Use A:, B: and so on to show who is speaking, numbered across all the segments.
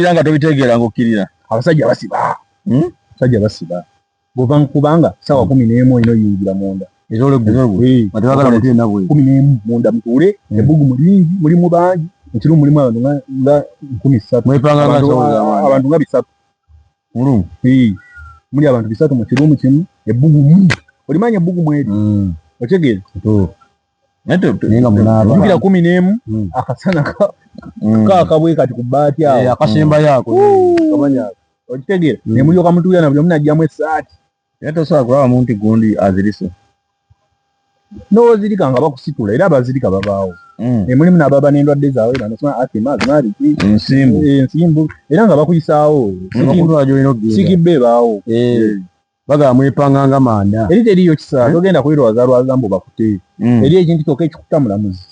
A: Nga tobitegeera ng'okkirira.
B: Abasajja basiba.
A: Hmm?
B: Abasajja basiba bwova, kubanga sawa 11 olina oyingira munda.
C: Ez'olweggulo.
B: Eh.
C: Nga tebagala muntu yenna bweru.
B: 11 munda mutuule. Ebbugumu lingi, mulimu bangi, ekirumu mulimu abantu nga 3000.
C: Mwepanga nga
B: Abantu
C: nsawo z'abaana.
B: Abantu nga 300.
A: Mulungu.
B: Eh, muli abantu 300 mu kirumu kimu, ebbugumu olimanya ebbugumu eri. Otegeera?
C: Kituufu.
A: Naye
C: Naye nga munaaba.
B: Jjukira 11, akasana kaaka bwe kati ku bbaati awo.
C: Eh, akasembayo ako kamanya.
B: Okitegeera? Ne mulyoka mutuula na buli omu najjamu essaati.
A: Naye tosobola kulaba muntu gundi azirise.
B: N'ozirika nga bakusitula, era abazirika babaawo. Ne mulimu n'ababa n'endwadde zaabwe, banosoma asima, asima biki.
A: Ensimbu.
B: Ensimbu, era nga bakuyisaawo.
C: Bakutwala gy'olina okugenda.
B: Sikibba ebaawo.
C: Eh, bagamba mwepanga nga manda.
B: Eri teriyo kisa, togenda kwirwazalwaza mbu bakute. Eri ekintu kyokka ekikuta mulamuzi.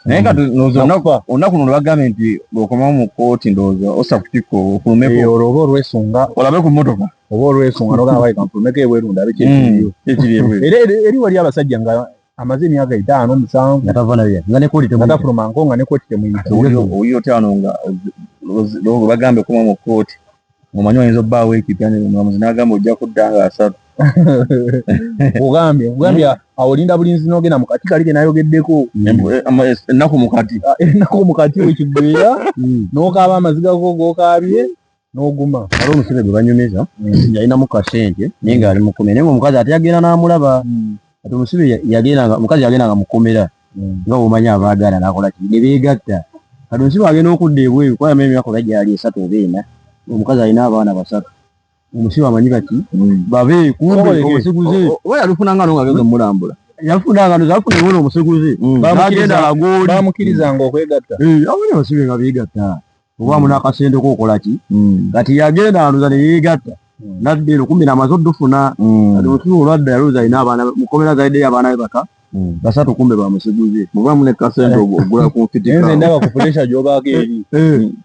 A: Naye kati ndowooza
B: Nakufa.
A: Olunaku luno lwagambye nti bw'okomawo mu kkooti, ndowooza ossa ku kikko ofulumeko.
B: Eh, olwo oba olwesunga.
A: Olabe ku mmotoka.
B: Oba olwesunga nogamba, "Wayi, kanfulumeko ebweru ndabe kyekiriyo."
A: Kyekiri ebweru.
B: Era eri wali abasajja nga amaze emyaka 5, 7
C: nga tava nayo, nga ne kooti
B: nga
C: temuyita.
B: tafulumanko, nga ne kooti temuyita.
A: Owulira otya wano nga bagambye okoma mu kkooti, omanyi oyinza obbaawo ekipya, omulamuzi n'agamba ojja kudda nga 30?
B: Ogambye awo olinda bulinzi n'ogenda mu kati kali ke nayogeddeko.
A: Ennaku mu kati.
B: Ah, ennaku mu kati wekiggwera, n'okaaba amaziga go g'okaabye n'oguma.
C: Waliwo omusibe gwe banyumiza, yalinamu kasente naye ng'ali mukomera, naye ng'omukazi ate yagenda n'amulaba. Kati omusibe yagendanga, omukazi yagendanga mukomera, nga bw'omanyi abaagala, n'akola ki, ne beegatta. Kati omusibe agenda okudda ebweru kuba yamala emyaka oba gyali 3 oba 4, omukazi alina abaana basatu. Omusibe amanyi baki babe, kumbe
B: Soboleke.
C: omusiguze.
A: Oba yalufunanga no nga agenza omulambula.
C: Yafunanga no, yafuna ewona omusiguze n'agenda alaga oli.
B: Bamukirizanga okwegatta?
C: Eh, abaana abasibe nga beegatta, obwamu n'akasente k'okola ki. Kati yagenda aluza ne yeegatta, nadda eno kumbe namaze oddufuna. Kati omusibe olwadda yalowooza alina abaana mukomera, azaliddeyo abaana be baka basatu, kumbe bamusiguze.
A: Mubaamu ne kasente ogula ku
B: Naye nze
A: nfitika.
B: ndaba ku pressure gy'obaako eri,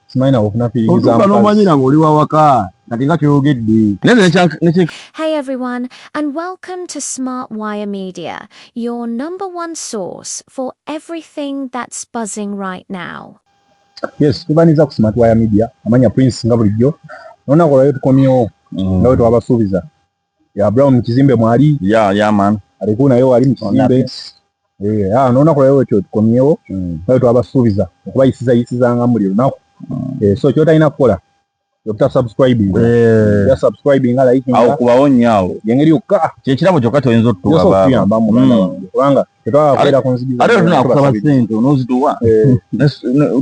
B: simanyi nawe ofuna feeling za
C: Otuuka
B: mukazi.
C: n'omanyira ng'oli wawaka, kati nga kyogedde.
A: Naye nze
D: Hey everyone, and welcome to Smart Wire Media, your number one source for everything that's buzzing right now.
B: Yes, tubaniriza ku Smart Wire Media, amanya Prince nga bulijjo. Olunaku olwayo tukomyewo nga bwe twabasuubiza. Ya Brown mu kizimbe mwali.
A: Yeah, man.
B: Aliku naye wali mu kizimbe. Eh, ah, n'olunaku olwayo ekyo tukomyewo nga bwe twabasuubiza okubayisizayisizanga buli lunaku. Eh, so ky'otalina kukola okuta subscribing. Ya subscribing, like.
A: Awo kubawo nnyo awo.
B: Yengeri yokka
A: Kyekirabo kyokka kyoyinza otutuwa.
B: yosobola
A: Baaba.
B: okutuyambamu, muganda wange, kubanga tetwagala kubeera ku nzigi.
A: Ate tunakusaba sente onoozituwa.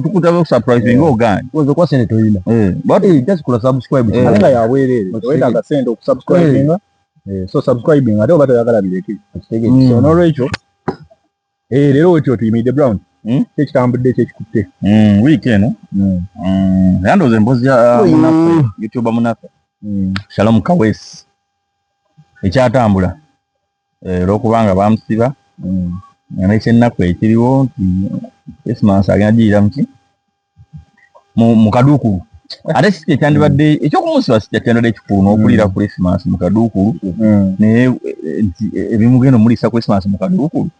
A: Tukutaba okusubscribinga ogaanye.
C: Oyinza okuba sente toyina.
A: But
C: Just kola subscribe.
B: Ate nga yabwereere, tewetaaga sente okusubscribinga. Eh, so subscribing, ate oba toyagala bireke. So n'olwekyo, eh, leero wetyo tuyimiridde, Brown. Kyekitambudde, kyekikutte?
A: Wiiki eno era ndowooza emboozi ya munaffe, YouTuber munaffe Shalom Kawesi ekyatambula, eh, olwokubanga bamusiba, nga n'ekyennaku ekiriwo nti Christmas agenda giyira muki mu kaduukulu. Ate si kyekyandibadde ekyokumusiba, si kyekyandibadde ekikulu n'okuliira Christmas mu kaduukulu, naye eh, nti ebimugenda omuliisa Christmas mu kaduukulu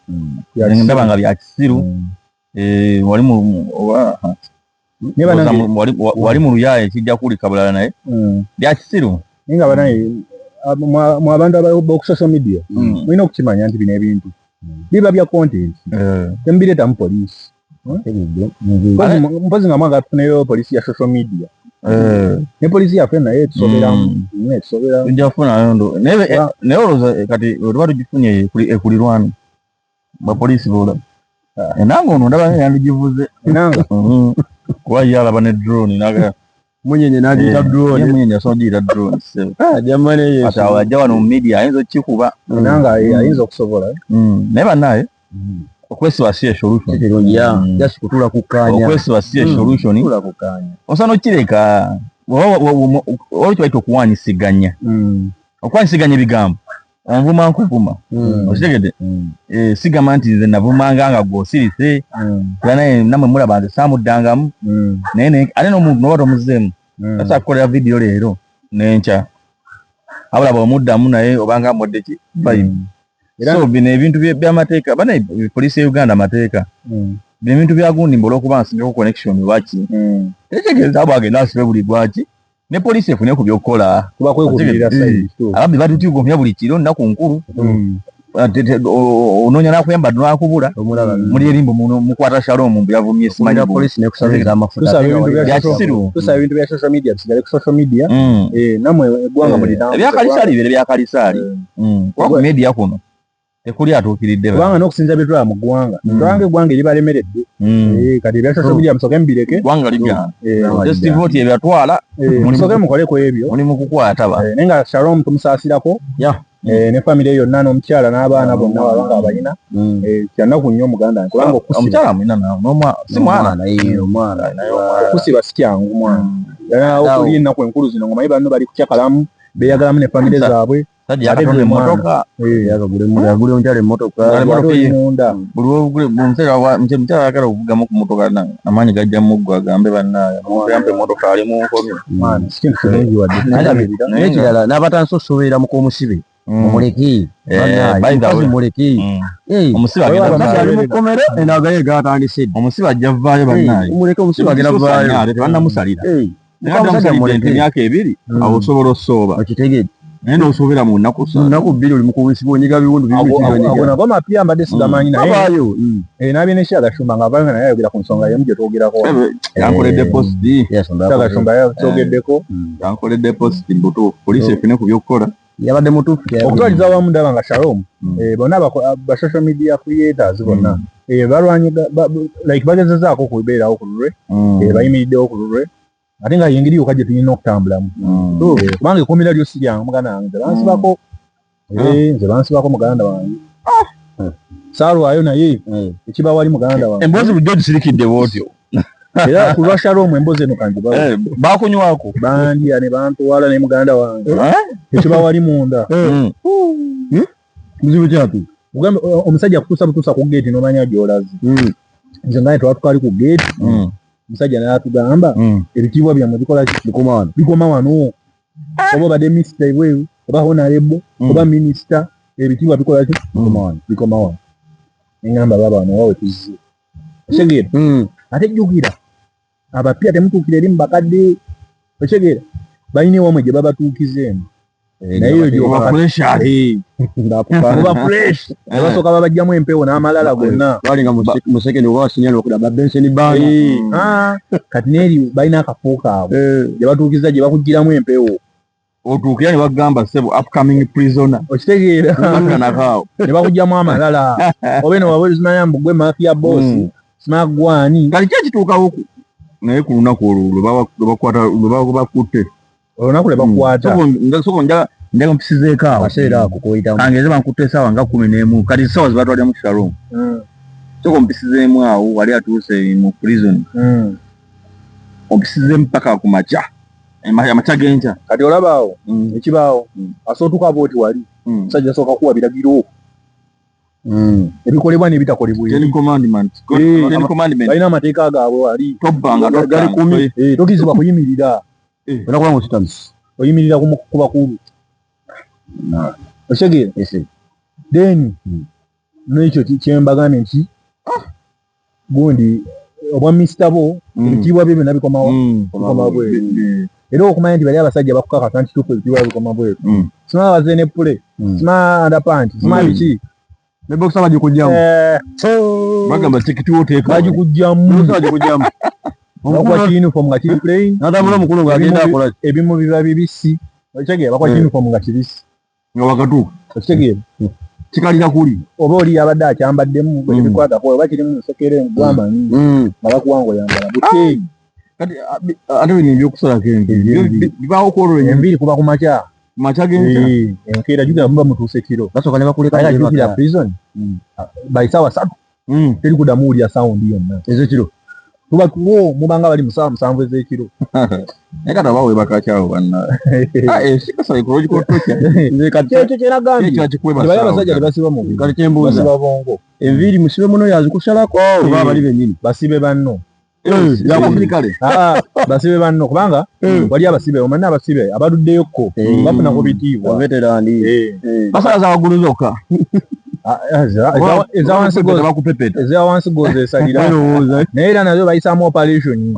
A: ndaba nga bya kisiru. Eh, wali mu oba
B: Naye bannange-
A: wali mu luyaaya ekijja kuwulika bulala, naye bya kisiru.
B: Naye nga banaye mwe abantu ab'oku social media, mulina okukimanya nti bino ebintu biba bya content, temubireetamu poliisi.
C: Tegedde.
B: Mpozi nga mwagala tufuneyo poliisi ya social media. Ne poliisi yaffe naye etusoberamu, etusoberamu.
A: Tujja kufunayo ndo naye naye olowooza kati bwe tuba tugifunye ekulirwano bapoliisi bola enanga ono ndaba yandigivuze.
B: Enanga.
A: Kuba ye alaba ne drone naga.
C: Munyenye n'agiyita drone.
A: Ye munyenye asobola ogiyita drone, ssebo.
C: Ah, jamani Yesu.
A: Kati awo ajja wano mu media ayinza okukikuba.
B: Enanga ayinza okusobola.
A: Naye bannaye, okwesiba si solution.
C: Kirungi, ya. Just kutuula kukkaanya.
A: Okwesiba si solution.
C: Kutuula kukkaanya.
A: Osobola okukireka olwo kibayita okuwanyisiganya, okuwanyisiganya ebigambo, onvuma nkuvuma. Okitegedde? Eh, sigamba nti nze navumanga nga gw'osirise, era naye nammwe mulaba nze saamuddangamu, naye ate n'omuntu noba tomuzeemu tasobola kukolera vidiyo leero n'enkya, abula bw'omuddamu naye obanga amwadde ki vibe. So bino ebintu by'amateeka bana, poliisi ya Uganda amateeka, bino ebintu bya gundi mbu olw'okuba nsingako connection lwaki. Tekitegeeza abo agenda asibe buli gwaki ne poliisi efune ku by'okukola.
B: Kuba kwekubirira side.
A: Ababbi batutugomya buli kiro, nnaku nkulu. Onoonya n'akuyamba n'akubula. Muli erimbo muno mukwata Shalom mbu yavumye simanyi
C: Okumira poliisi n'ekusabiriza amafuta.
B: Tusaba ebintu bya
A: Bya
B: social-
A: kisiru.
B: tusaba ebintu bya social media bisigale ku social media.
A: Mm.
B: Nammwe eggwanga mulitambuze.
A: Ebyakalisaali bibeere byakalisaali. Kuba ku media kuno tekuli atuukiridde ba.
B: Kubanga n'okusinza bye tulaba mu ggwanga, tulaba eggwanga eribalemeredde. Kati ebya social media musooke mubireke.
A: Eggwanga ligaana.
B: Eh,
A: Just vote ebyatwala
B: musooke mukole ku ebyo.
A: muli mu kukwata ba.
B: Naye nga Shalom tumusaasirako. Ne famire yonna n'omukyala n'abaana bonna babanga abalina. Kyannaku nnyo muganda wange kubanga okusiba
A: Omukyala amulina nawe si mwana.
C: Omwana.
B: Okusiba si kyangu mwana. Ddala okuli ennaku enkulu zino ng'omanyi banno bali kukyakalamu, beeyagalamu ne famire zaabwe.
A: Sajja yakatonda emmotoka.
C: Yagule omukyala emmotoka.
A: Emmotoka
B: Ate oli
A: ye.
B: munda.
A: Buli lw'ogula- buli omukyala ayagala okuvugamu ku mmotoka amaanyi gajja muggwa agambe bannaaye yampa emmotoka ali mu nkomyo.
B: Mwana, si kintu kirungi wadde.
C: Naye ekirala n'abatandise okusoberera mu k'omusibe. Mumuleke.
A: By the
C: Mukazi
A: way.
C: muleke.
A: Omusibe agenda
B: Oyo
C: Omusajja ali
A: vaayo.
C: mu kkomera eno agaye gatandise dda.
A: Omusibe ajja vaayo bannaaye.
C: Mumuleke omusibe agenda vaayo.
A: Ate tebannamusalira. Naye ate
C: Omusajja
A: amusalidde nti
C: muleke.
A: emyaka 2 awo osobola osooba.
C: Okitegedde.
A: Naye n'osoobera mu nnaku ssatu.
C: Nnaku 2 oli mu kubuusibwa onyiga biwundu bibiri
B: Ago nago mapya mbadde sigamanyi naye.
C: Babaayo.
B: Nabye ne Sheikh Gashumba ng'avaayo nga naye ayogera ku nsonga y'emu gye twogerako.
A: Yankoledde post.
B: Sheikh Gashumba yakyogeddeko.
A: Yankoledde post mbutuufu. Poliisi efune ku by'okukola.
C: Yabadde mutuufu.
B: Okutwaliza awamu ndaba nga Shalom, bonna ba social media creators bonna balwanye like bagezezaako okubeerawo ku lulwe, bayimiriddewo ku lulwe, ate nga y'engeri yokka gye tulina okutambulamu. Kubanga ekkomera lyo si lyangu muganda wange, nze bansibako. Nze bansibako muganda wange. Saalwayo naye ekiba wali muganda wange.
A: Emboozi bulijjo ogisirikidde bw'otyo.
B: Era ku lwa Shalom emboozi eno kangibawe.
A: Baakunywako.
B: Bandya ne bantwala ne muganda wange. Ekiba wali munda.
C: Muzibu kyapi?
B: Ugambe omusajja akutuusa butuusa ku geeti n'omanya gy'olaze. Nze nga twatuka ali ku geeti, omusajja n'atugamba ebitiibwa byammwe bikola ki?
C: Bikoma wano.
B: Bikoma wano. Oba obadde minisita ebweru, oba honorable, oba minisita, ebitiibwa bikola ki?
C: Bikoma wano.
B: Bikoma wano. Neŋŋamba baaba wano wawe tuzze. Okitegeera? Ate jjukira abapya temutuukira eri mu bakadde. Okitegeera? Balina ewammwe gye babatuukiza eno. Naye eyo gy'oba oba fresh. Ne basooka babajjamu empewo n'amalala gonna.
C: Balinga mu second oba senior okuda ba Benson Bana.
B: Kati n'eri balina akafo kaabwe gye batuukiza gye bakuggyiramu empewo.
A: Otuukira ne bagamba ssebo upcoming prisoner.
B: Okitegeera?
A: Nakaawo.
B: Ne bakuggyamu amalala. Oba eno waba ozimanyi mbu gwe mafia boss. Simanyi gwani.
A: Kati ki ekituukawo naye ku lunaku olwo lwe bakutte.
B: Olunaku lwe bakwata.
A: Soko njaga mpisizeeko awo.
C: Akaseera ako k'oyitamu.
A: Kangeze bankutte essaawa nga 11. Kati essaawa ze batwalira mu Shalom. Soko mpisizeemu awo wali atuuse mu prison. Ompisizeemu paka ku makya. Amakya g'enkya.
B: Kati olaba awo ekibaawo asootuka bw'oti wali. Omusajja asooka kuwa biragiro. Ebikolebwa n'ebitakolebwa eri.
A: Ten commandments. Ten commandments.
B: Balina amateeka gaabwe wali.
A: Tobbanga,
B: Gali
A: tottanga.
B: 10. Tokkirizibwa kuyimirira.
C: Olina kuba ng'ositamye.
B: Oyimirira ku bakulu. Okitegeera? Then n'ekyo kye mbagambye nti gundi obwa minisita bo ebitiibwa bye byonna bikomawo. Bikoma bweru. Era okumanya nti bali abasajja bakukakasa nti kituufu ebitiibwa bikoma bweru. Simanyi abazze ne pule, simanyi underpant, simanyi biki.
C: Ne boxer bagikuggyamu.
A: Bagamba tikiti oteeka.
B: Bagikuggyamu.
C: Boxer bagikuggyamu.
B: Bakuwa ki uniform nga kiri plain.
C: N'atambula omukulu ng'agenda akola ki?
B: Ebimu biba bibisi. Okitegeera? Bakuwa ki uniform nga kibisi.
A: Nga wakatuuka.
B: Okitegeera?
A: Kikalira kuli.
B: Oba oli yabadde akyambaddemu gwe tebikwatako oba kiri mu nsekere gwamanyi. Nga bakuwa ng'oyambala buteeyi.
A: Kati ate bino ebyokusalako enviiri bibaawo ku olwo
B: Enviiri kuba ku makya.
A: Makya g'enkya.
B: Enkeera jjukira muba mutuuse kiro.
C: Basooka ne bakuleka
B: Aye
C: ne
B: jjukira
C: baka.
B: prison. By ssaawa 3 teri kuddamu wulira sound yonna.
C: Ez'ekiro.
B: Tuba tuwo mubanga bali mu ssaawa 7 ez'ekiro.
A: Naye kati oba weebaka kyawo banna. Si ka psychological torture.
C: Nze kati
B: Kyekyo kye nagambye.
A: Kyekyo kikweba
B: Tebali
A: ssaawa
B: abasajja
A: ttaano.
B: tebasiba mubiri.
C: Kati kye mbuuza.
B: Basiba bwongo.
C: Enviiri musibe muno yazikusalako oba abali bennyini?
B: Basibe banno.
A: Yakusirikale.
B: Basibe banno kubanga wali abasibe omanyi abasibe abaluddeyo ko bafuna ku bitiibwa.
C: Veterani.
A: Basala za waggulu zokka.
B: Eza wansi gozesalira, naye era nazo bayisaamu operation,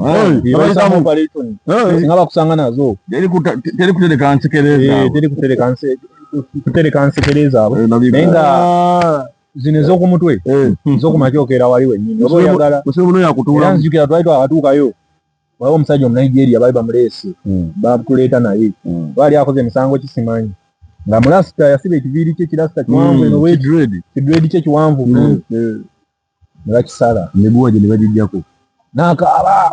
B: bayisaamu operation singa bakusanga nazo.
A: Teri kutereka nsekere.
B: Teri kutereka nsekere zaabwe, naye nga zino ez'okumutwe ez'okumakya wali wennyini oba oyagala. Era nzijukira twali twakatuukayo, waliwo omusajja Omunigeria baali bamuleese, batuleeta naye baali akoze emisango kisimanyi, nga mulasita, yasiba ekiviiri kye kirasita kiwanvu eno, ki dread kye kiwanvu, ne bakisala
C: emiguwa gye ne bagijjako
B: n'akaaba.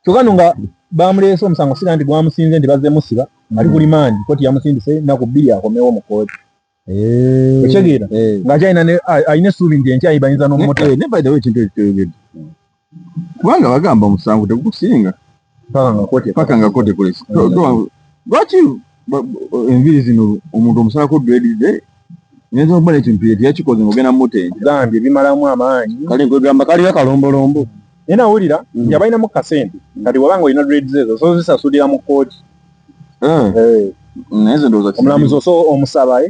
B: Kyokka nno nga bamuleese omusango siga nti gwamusinze nti bazze musiba, ali ku remand, kooti yamusindise ennaku 2 akomewo mu kooti. Okitegeera ng'akyalina alina essuubi nti enkya bayinza n'omuta.
A: Ne by the way, ekintu ekyo kyoyogedde, kubanga bagamba omusango tegukusinga
B: paka
A: nga kooti ekulese. Lwaki enviiri zino omuntu omusalako dread ze nyinza okuba n'ekintu teyakikoze ng'ogenda mumuta?
B: Gambye bimalamu amaanyi.
C: Kale nkwegamba kaliyo akalombolombo.
B: Naye nawulira nti abalinamu kasente, kati wabanga olina dreads ezo so zisasulira mu kooti.
A: Naye nze ndowooza
B: omulamuzi oso omusaba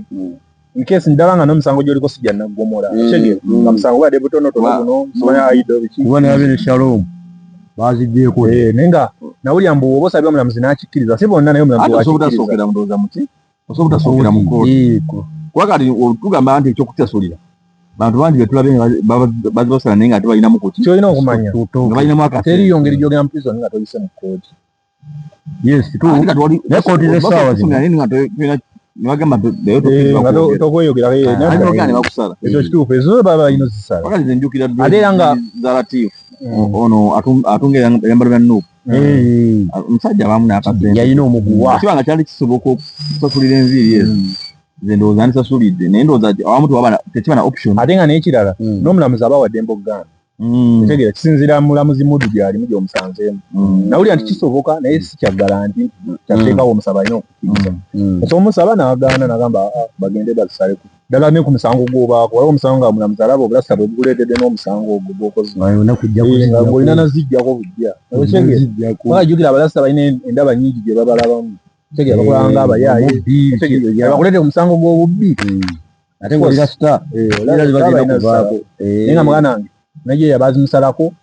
B: in case ndaba nga n'omusango gy'oliko sijja naggomola, okitegeera, nga musango gwadde butonotono buno, simanya aido biki.
C: Kuba nabe ne Shalom baziggyeko.
B: Naye nga nawulira mbu oba osabye omulamuzi n'akikkiriza, si bonna, naye omulamuzi
A: wakikkiriza. Ate ndowooza muki osobola otasookera mu kooti, kuba kati tugamba nti ekyokusasulira bantu bangi betulabye nga bazibasala, naye nga ate balinamu kuki?
B: Kyolina okumanya
A: nga balinamu akasente.
B: Teriyo ngeri gy'ogenda mu prison nga toyise mu kooti.
C: Yes, naye kooti z'essaawa zino
A: nebagamba
B: tokweyogera
A: nebakusala.
B: Ekyo kituufu, ezo baba balina ozisala.
A: Wakati nze njukira
B: Ate era nga
A: za Latif ono atunga ebyambalo bya Nuupu, omusajja abamu n'akasente.
C: Yalina omuguwa.
A: Kiba nga kyali kisoboka okusasulira enviiri ezo, nze ndowooza ndisasulidde, naye ndowooza awamu tekiba na option.
B: Ate nga n'ekirala, n'omulamuzi aba wadde embogaana, otegeera, kisinziira mulamuzi mudu gyalimu gy'omusanzeemu. Nawulira nti kisoboka, naye si kyaggala nti kyateekawo, omusaba alina okukkiriza. So omusaba n'agaana n'agamba bagende bazisaleko ddala ne ku musango gw'obaako. Waliwo omusango nga mulamuzi alaba obulasita bwe bukuleetedde n'omusango ogwo gw'okoze, nga olina nazijjako bujja, otegeera, kubanga jjukira abalasita balina endaba nnyingi gye babalabamu, otegeera, bakolanga ng'abayaaye, bakuleete omusango gw'obubbi.
C: Ate ng'oli rasita.
B: Naye nga muganda wange Nigeria bazimusalako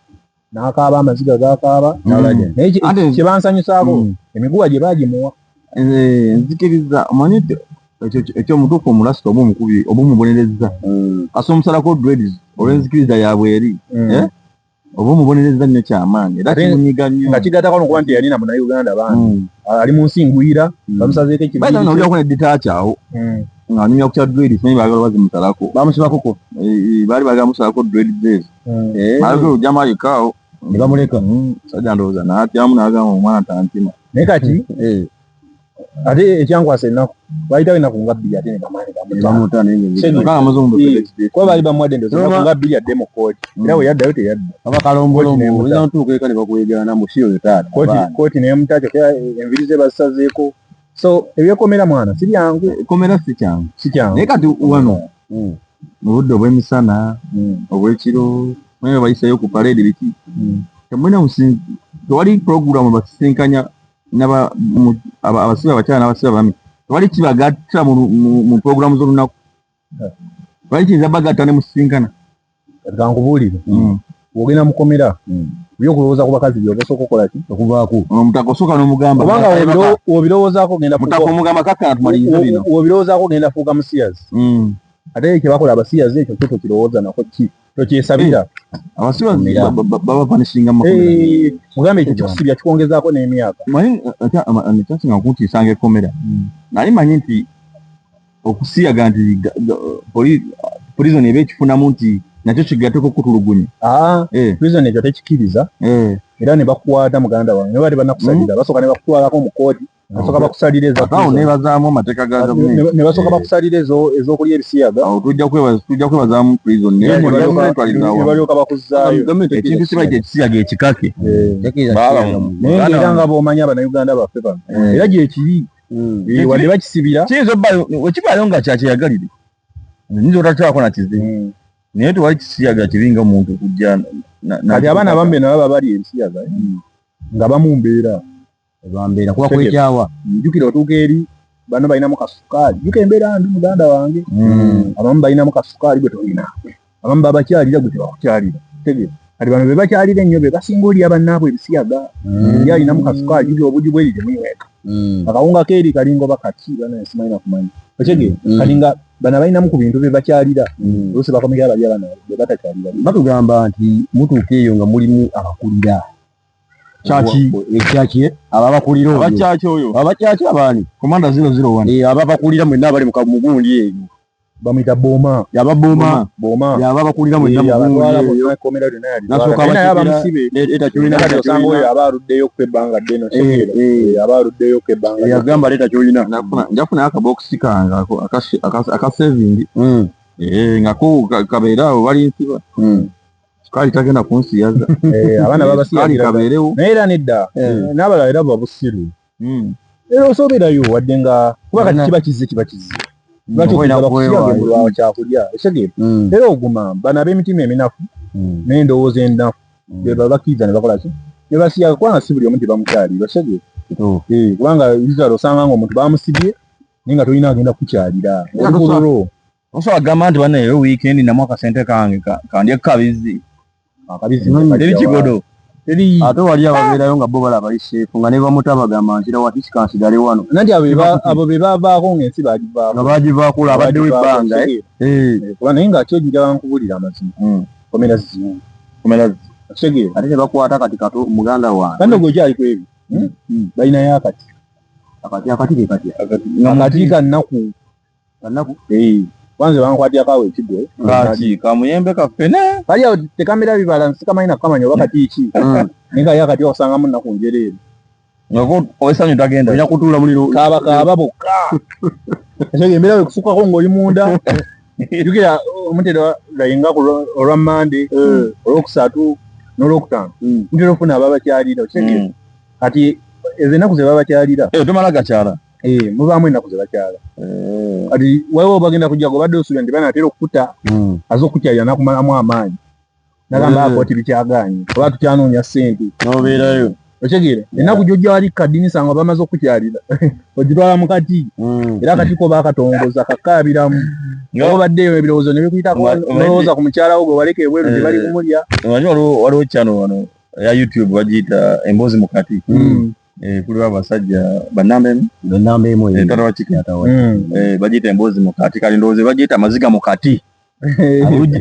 B: n'akaaba amaziga gakaaba, naye kyebansanyusaako emiguwa gye bagimuwa.
A: Nzikiriza omanyi ekyomutuufu, omulasita oba omukubi oba omubonerezza asa omusalako dreads olw'enzikiriza yaabwe eri, oba omubonerezza nnyo kyamaanyi era kimunyiga nnyo.
B: Nga kigattako n'okuba nti yalina Munnayuganda bangi ali mu nsi ngwira, bamusazeeko
A: ekibiina ne detach awo nga anyumya ku kya dreads, simanyi baagala bazimusalako.
C: Bamusibakoko.
A: Baali baagala musalako dreads ezo, baagala ojjamu alekaawo.
C: Ne bamuleka.
A: Sajja ndowooza n'atyamu n'agamba omwana tantima.
B: Naye kati ate ekyankwasa ennaku, bayitawo ennaku nga 2 ate ne bamala
C: ne
B: kuba baali bamuwadde ndowooza ennaku nga 2 adde mu kooti, era bwe yaddayo teyadda.
C: Aba kalombolombo, oyinza notuuka eka ne bakwegaana mbu si oyo taata.
B: Kooti nemuta, kyokka enviiri ze bazisazeeko. So ebyekomera mwana si byangu.
A: Ekomera si kyangu.
B: Si kyangu.
A: Naye kati wano mu budde obw'emisana, obw'ekiro, naye bayisayo ku parade biki, temulina tewali puroguramu basisinkanya abasibe abakyala n'abasibe abaami, tewali kibagatta mu puroguramu z'olunaku, tewali kiyinza bagatta ne musisinkana.
B: Kati kankubuulire, bw'ogenda mukomera, ebyokulowooza ku bakazi byoba osooka okukola ki?
C: Okuvaako.
A: Omutaka osooka n'omugamba.
B: Kubanga w'obirowoozaako ogenda
A: mutaka omugamba kakana tumalirize bino.
B: W'obirowoozaako ogenda fuuka musiyazi. Ate kye bakola abasiyazi ekyo kyo tokirowooza nako, ki tokyesabira.
A: Abasiyazi babapanishinga.
B: Mugambe ekyo kikusibya kikwongezaako n'emyaka.
A: Manyi ekyasinga kuntiisanga ekkomera, nali manyi nti okusiyaga nti prison eba ekifunamu nti nakyo kigatteko okutulugunya.
B: Prison ekyo tekikiriza, era ne bakukwata muganda wange ne bali banakusalira, basooka ne bakutwalako mu kooti, basooka bakusalira eza
A: awo nebazaamu amateeka ga gavumenti.
B: Ne basooka bakusalira ez'okulya ebisiyaga.
A: Awo tujja kwebazaamu prison
B: ne balyoka bakuzzaayo.
A: Ekintu kiba ekisiyaga ekikake.
B: Naye era nga bw'omanyi Abannayuganda baffe bano, era gyekiri wadde bakisibira.
A: Kiyinza obbayo wekibaayo nga kyakyeyagalire, nyinza otakyako na kizibu, naye tewali kisiyaga kibi nga omuntu kujja.
B: Kati abaana abamu be nalaba bali ebisiyaga nga bamu mbeera
C: bambeera kuba kwekyawa.
B: Njukira otuuka eri Bano balinamu kasukaali, juka embeera mbi muganda wange. Abamu balinamu kasukaali gwe tolina, abamu babakyalira gwe tebakukyalira. Tegeera, kati bano be bakyalira ennyo be basinga olya bannaabwe ebisiyaga. Ye alinamu kasukaali, juka obugi bweri temunyweka. Akawunga keeri kalinga oba kaki, bana simanyi nakumanya, okitegeera? Kati nga bano abalinamu ku bintu bye bakyalira, oluusi bakomekera bali abana be batakyalira.
C: Batugamba nti mutuuka eyo nga mulimu abakulira.
A: Kyaki?
C: Ekyaki, ababakulira oyo.
A: Abakyaki oyo.
C: Abakyaki abaani?
A: Commander 001.
C: Eh, ababakulira mwenna abali mu mugundi eyo.
B: Bamuyita Booma.
C: Yaba Booma.
B: Booma.
C: Yaba bakulira mwenna
B: Abatwala
C: mugundi eyo.
B: bonna, ekkomera lyonna yalitwala.
C: Nasooka
B: Naye naye
C: abakibira,
B: abamusibe.
C: leeta kyolina.
B: Kati
C: Leeta
B: osanga oyo
C: kyolina.
B: aba aluddeyo ku ebbanga ddene,
C: Eh,
B: okitegeera?
C: eh.
B: Aba aluddeyo ku ebbanga ddene.
C: Yagamba leeta kyolina.
A: Njafuna akabokisi kange ako aka saving. Eh, nga ko kabeera awo bali nsiba. Sukaali tagenda kunsiyaza.
B: Eh, abaana
A: Sukaali
B: babasiyagira.
A: kabeerewo.
B: Naye era nedda, n'abalala era babusiru. Era osobeerayo wadde nga kuba kati kiba kizze, kiba kizze. Lwaki
C: Oba olina
B: okuza bakusiyaga
C: kuweewaayo.
B: embulwa kyakulya, okitegeera? Era oguma. Bano ab'emitima eminafu n'endowooza ennafu be babakkiriza ne bakola ki, ne basiyaga, kubanga si buli omu tebamukyalira, okitegeera?
C: Kituufu.
B: Eh, kubanga usually osanga nga omuntu bamusibye naye nga tolina agenda kukyalira.
A: Yeah,
B: Oli ku lulwo.
A: Osobola kugamba nti bane leero weekend namu akasente kange kandye kabizi.
B: Akabizi.
A: Teri kigodo.
B: Teri.
C: Ate wali ababeerayo nga bo balaba bali safe, nga ne bamuta bagamba nzira wati sikansigale wano.
B: Nanti abo abo be bavaako ng'ensi bagivaako.
C: Nga bagivaako olwo abaddewo ebbanga, eh.
B: Eh, kuba naye nga kyo njagala nkubulira amazima, komera zizibu.
A: Komera.
B: Okitegeera?
C: Ate tebakwata kati kato muganda wange.
B: Kandi ogwo okyali ku ebyo, Balinayo akati.
C: Akati, akati ke katya?
B: Akati kannaku.
C: Kannaku.
B: Eh, kwanza bankwatyako awo ekigwo.
A: Kaki kamuyembe kafene.
B: Kali awo tekamera bibala, sikamanyi nakukamanya oba kati ki. Naye kali akati osangamu nnaku njereere.
A: Ngako owesanyu tagenda.
C: Olina kutuula muliro.
B: Kaaba kaaba bokka. Ekyo embeera bwe kusukako ng'oli munda. Jjukira omutera layinga ku olwa Mmande, Olwokusatu n'Olwokutaano. Mutera okufuna ababakyalira, okitegeera? Kati ezo ennaku ze babakyalira.
A: Eh, tomala gakyala.
B: Eh, mubaamu ennaku ze bakyala. Kati waliwo bagenda kujja gobadde osuubira nti banaatera okukuta, aze okukyalira n'akumalamu amaanyi. Nagamba kooti bikyagaanye oba tukyanoonya ssente.
C: N'obeerayo.
B: Okitegeera? Ennaku gy'ojja wali kadinisa nga bamaze okukyalira, ogitwala mu kati. Era akati ko baakatongoza kakaabiramu. Oba obaddeyo ebirowoozo ne bikuyitako, n'olowooza ku mukyala wo gwe waleka ebweru nti bali kumulya.
A: Omanyi waliwo channel wano ya YouTube bagiyita Emboozi mu Kati. Eh, kuliwo abasajja banamba emu.
C: Banamba emu eyo.
A: Eh, tata wa Chicken.
C: Tata wa Chicken.
A: Eh, bagiyita Emboozi mu Kati. Kati ndowooza bagiyita Amaziga mu Kati.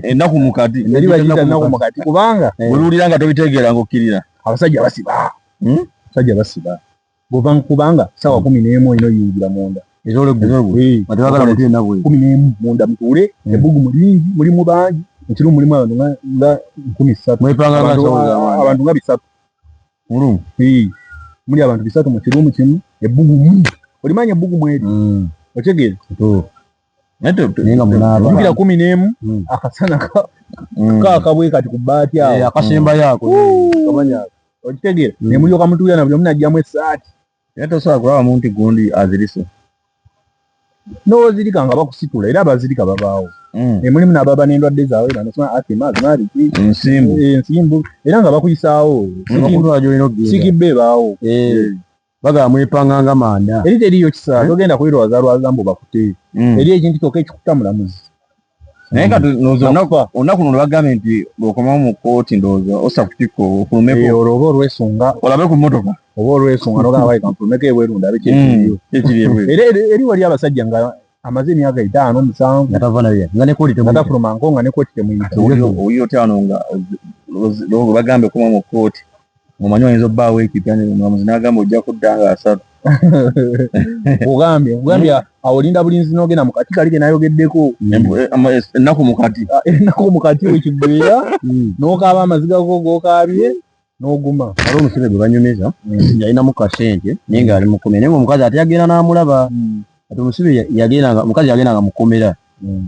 A: Ennaku mu kati.
B: Eri bagiyita ennaku mu kati kubanga
A: oluwulira nga tobitegeera ng'okkirira.
B: Abasajja basiba. Abasajja basiba. Bw'ova kubanga ssaawa 11 olina oyingira munda.
C: Ez'olweggulo.
B: Eh.
C: Nga tebaagala muntu yenna bweru.
B: 11 munda mutuule, ebbugumu lingi, mulimu bangi, ekiro mulimu abantu nga 3,000.
C: Mwepanga nga nsawo z'abantu.
B: Abantu nga 300.
A: Mulumu.
B: Eh. Muli abantu 300 mu kirumu kimu, ebbugumu. Olimanya ebbugumu eri. Otegeera?
C: Kituufu.
A: Naye
C: Naye nga munaaba.
B: Jjukira 11, akasana kaaka bwe kati ku bbaati awo.
C: Eh, akasembayo ako.
B: Kamanya ako. Okitegeera? Ne mulyoka mutuulira na buli omu n'aggyamu essaati.
A: Naye tosobola kulaba muntu gundi azirise.
B: N'ozirika nga bakusitula, era abazirika babaawo. Ne mulimu n'ababa n'endwadde zaabwe, bano sima asima, asima biki.
A: Ensimbu.
B: Eh, ensimbu. Era nga bakuyisaawo.
C: Bakutwala gy'olina okugenda.
B: Sikibba ebaawo.
C: Eh. Bagamba mwepanga nga manda.
B: Eri teriiyo kisa, togenda kwirwazalwaza mbu bakute. Eri ekintu kyokka ekikuta mulamuzi.
A: Naye kati ndowooza olunaku luno lwagambye nti bw'okomawo mu kkooti ndowooza ossa ku kikko ofulumeko.
B: Eh, olwo oba olwesunga.
A: Olabe ku mmotoka.
B: Oba olwesunga n'ogamba bali kanfulumeko ebweru ndabe ki ekiriyo.
A: Ki ekiri ebweru.
B: Era eri wali abasajja nga amaze emyaka 5, 7.
C: Nga tava nayo, nga ne kkooti
B: Nga
C: temuyita.
B: tafulumangako nga ne kkooti temuyita.
A: Owulira otya wano nga bagambye okoma mu kkooti. Omanyi oyinza obbaawo ekipya ne omulamuzi n'agamba ojja kudda nga 3.
B: Nkugambye awo olinda bulinzi n'ogenda mu kati kali ke nayogeddeko.
A: Ennaku mu kati.
B: Ennaku mu kati wekiggweera, n'okaaba amaziga go g'okaabye, n'oguma.
C: Waliwo omusajja gwe banyumiza, yalinamu kasente naye ng'ali mu kkomera, naye ng'omukazi ate yagenda n'amulaba. Kati omusibe yagendanga, omukazi yagendanga mu kkomera,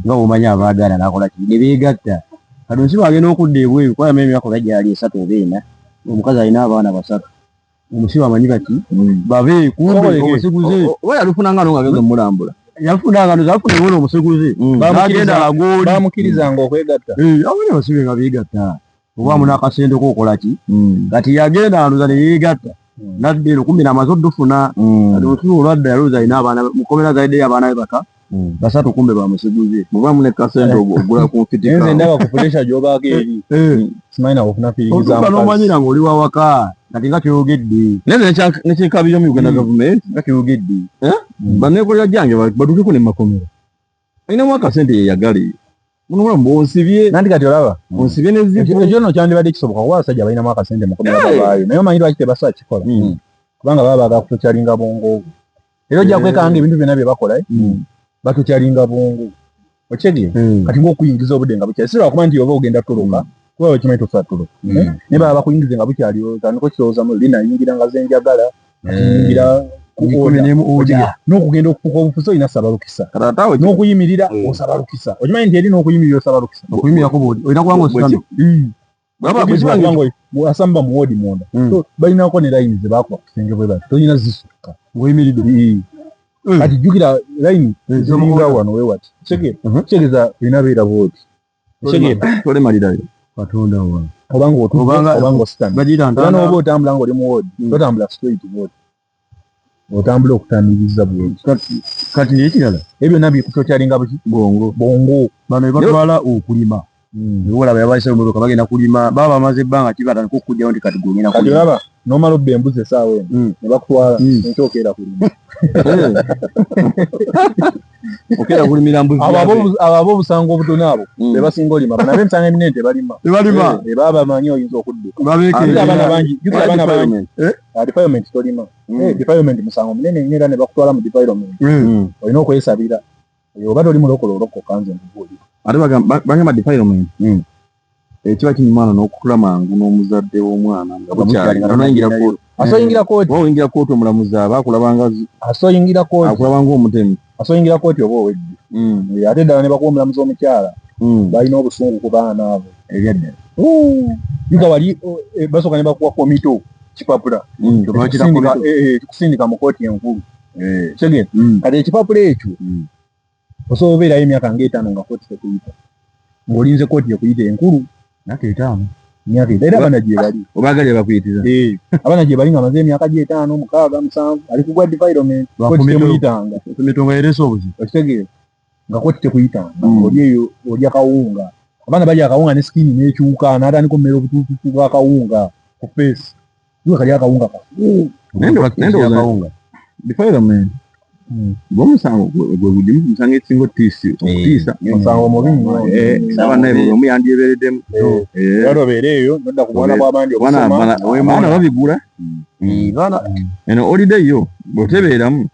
C: nga bw'omanyi abaagala n'akola ki, ne beegatta. Kati omusibe agenda okudda ebweru, kuba yamala emyaka oba gyali 3 oba 4, omukazi alina abaana 3. Omusibe amanyi baki? Babe, kumbe omusiguze.
A: Oba yalufuna nga ng'agenze omulambula.
C: Yafuna nga ndoza afuna ewona omusiguze. N'agenda agooli.
B: Bamukirizanga okwegatta.
C: Eh, abo ne basibe nga beegatta. Oba muno akasente k'okola ki? Kati yagenda ndoza ne yeegatta. Nadda eno kumbi namaze oddufuna. Kati omusibe olwadda yalowooza alina abaana mukomera, azaliddeyo abaana be baka basatu, kumbe bamusiguze.
A: Mubamu ne kasente ogula ku
B: Naye nze ndaba ku pressure gy'obaako eri, simanyi nawe ofuna feeling za
C: Otuuka
B: mukazi.
C: n'omanyira ng'oli wawaka kati nga kyoyogedde.
A: Naye nekyekabira mu Uganda government
C: Nga kyoyogedde.
A: Banneekolera gyange baduukeko ne makomera, alinamu akasente yeyagale muno bwonsibye.
B: Nanti kati olaba
A: onsibye nezibu.
B: Ekyo nno kyandibadde kisoboka kuba abasajja balinamu akasente mukomera babaayo, naye omanyi lwaki tebasobola kikola? Kubanga baba baagala kutokyalinga bwongo bwo, era ojja kwekanga ebintu byonna bye bakola, batokyalinga bwongo, okitegeera? Kati ngaokuyingiza obudde nga bukyali, si lwakuba nti oba ogenda toloka, kuba okimanyi tosobola toloka, naye baba bakuyingize nga bukyali, otandika okirowoozamu linayingira nga zenjagala kati nyingira ku
C: Ikumi
B: order.
C: n'emu order.
B: Okitegeera? N'okugenda okufuka obufuzi olina saba lukisa,
A: Kati ate awo
B: n'okuyimirira osaba lukisa. Okimanyi nti eri n'okuyimirira osaba lukisa?
C: Okuyimirako bw'oti olina kubanga ositamye.
B: Kubanga asamba mu wodi munda. So, balinako ne layini ze bakuba ku kisenge bwe bati, tolina zisukka.
C: Ng'oyimiridde.
B: Kati jjukira layini ziringa wano we wati, kitegeeza olina beera bwoti, kitegeera?
A: Tolemalirayo.
C: Katonda wange.
B: Obanga otudde obanga ositamye.
C: Bagiyita
B: Era
C: ntaana.
B: n'oba otambula ng'oli mu wodi, totambula straight bwoti, otambula okutambiriza bwoti.
C: Kati nekirala,
B: Ebyo byonna bikutokyalinga buki?
A: Bwongo.
B: Bwongo.
C: Bano bebatwala okulima, olaba yabayise mumotoka bagenda kulima, baba bamaze ebbanga ki batandika okukugjawo nti kati gwogenda
B: Kati
C: kulima.
B: olaba n'omala obba embuzi esaawa eno ne bakutwala, enkya okeera kulima.
A: Okera kulimira mbuzi.
B: Abo ab'obusango obutono abo be basinga olima. Bano ab'emisango eminene tebalima.
C: Tebalima.
B: Eh, baba bamanyi oyinza okudduka.
C: Babeekeera.
B: Ate abaana bangi, jjukira abaana bangi. Ah, defilement tolima. Eh, defilement musango munene nnyo, era ne bakutwala mu defilement olina okwesabira. Eh, oba toli mulokole olokoka, nze nkubuulira.
A: Ate bagamba defilement ekiba kinyuma n'okukula mangu n'omuzadde w'omwana nga bukyali nga tonayingira kooti.
B: Asoyingira kooti.
A: Oba oyingira kooti, omulamuzi aba akulabanga
B: Asoyingira kooti.
A: Akulabanga omutemi.
B: Asoyingira kooti oba owedde. Eh, ate ddala ne bakuwa omulamuzi omukyala, balina obusungu ku baana abo.
C: Ebyaddala.
B: Juga wali oh, eh, basooka ne bakuwa committal kipapula kikusindika mu kooti enkulu, kitegeera? Kati ekipapula ekyo osobola obeerayo emyaka ngaetaano nga kooti tekuyita, ng'olinze kooti ekuyita enkulu.
C: Myaka 5.
B: Emyaka 5, era abaana gye bali.
A: Obaagala bakuyitira.
B: Eh, abaana gye bali nga amaze emyaka gyetaano, mukaaga, musanvu, ali kugwa defilement, kooti temuyitanga.
C: Emitongo ereese obuzibu.
B: Okitegeera nga kooti tekuyitanga, oli eyo olya kawunga, abaana balya akawunga ne skin n'ekyuka, n'atandika omumera obutuutuutu bw'akawunga ku face, iwe kali akawunga kafu.
A: Nendowooza defilement gwomusango gwe gugimu ku misango ekisinga okutiisa.
B: Musango mubi nnyo.
A: Abaana buli omu yandyebeereddemu.
B: Era obeera eyo nodda ku bwana bw'abandi
A: Abaana
B: okusoma.
A: Abaana babigula. Eno holiday yo bw'otebeeramu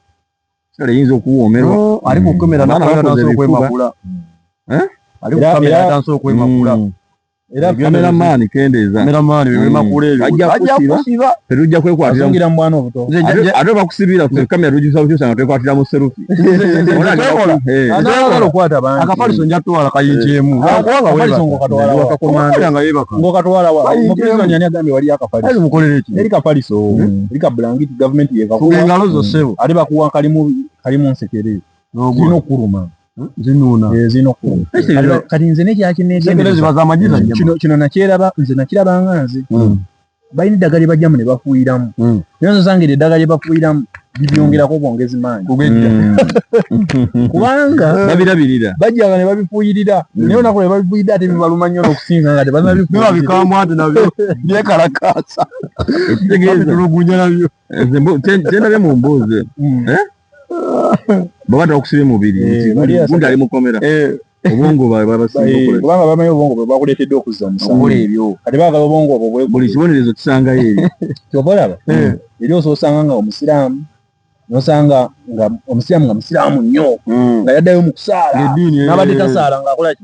A: kale eyinza okuwoomerwa.
C: Ali ku kamera
A: Abaana bakoze
C: natandise
A: ebifuba.
C: okwemakula.
A: Eh?
C: Ali ku
B: Era-
C: kamera
B: era-
C: atandise okwemakula.
B: Era
A: Cameraman kendeeza.
C: Cameraman bemakula ebyo.
A: Ajja kusiba.
C: Kusiba.
A: Tetujja kwekwatira.
B: Azungira mu bwana obuto.
A: Ate bakusibira ffe kamera tugisa bukyusa nga twekwatira mu selfie.
C: Twekola.
B: Anaagala okwata bangi.
C: Akafaliso nja twala kayinkyemu.
B: Akafaliso ng'okatwala wa?
C: Kubanga nga yeebaka.
B: Ng'okatwala wa?
C: Bayinkyemu.
B: Mu prison ani agambye waliyo akafaliso?
C: Ali mukolere ki?
B: Eri kafaliso, eri kabulangiti gavumenti
C: Fuga
B: yekakuwa.
C: engalo zo ssebo.
B: Ate bakuwa kalimu nsekere. Zirina okuluma.
C: Zinuuna.
B: Eh, zirina okuluma. Kati nze nekyakineegendereza.
C: Sekere ziba z'amagi za nnyama.
B: Kino nakyeraba, nze nakirabanga nze. Balina eddagala lye bajjamu ne bafuuyiramu. Naye nosanga eryo eddagala lye bafuuyiramu libyongerako bwongezi maanyi.
C: Kugejja.
B: Kubanga
A: Babirabirira.
B: bajjanga ne babifuuyirira, naye olunaku lwe babifuuyidde ate bibaluma nnyo n'okusinga nga
C: Biba
B: tebannabifuuyirira.
C: bikambwe ate nabyo byekalakaasa.
A: Ekitegeeza
C: Babitulugunya nabyo.
A: nze kyendabye mu mboozi baba takusibye mubiri
B: Eh,
A: nti
B: bali
A: gundi ali mukomera obwongo bwabwe babasinga okukola.
B: Kubanga bamanyi obwongo bwe bwakuleetedde okuzza omusango.
C: Okukola ebyo.
B: Kati baagala obwongo obwo
A: Buli
B: bwekubye.
A: kibonerezo kisangayo eri.
B: Kyova olaba eri osanga nga omusiraamu, nosanga nga omusiraamu nga musiraamu nnyo, nga yaddayo mu kusaala,
C: Ng'eddiini,
B: n'abadde tasaala ng'akola ki,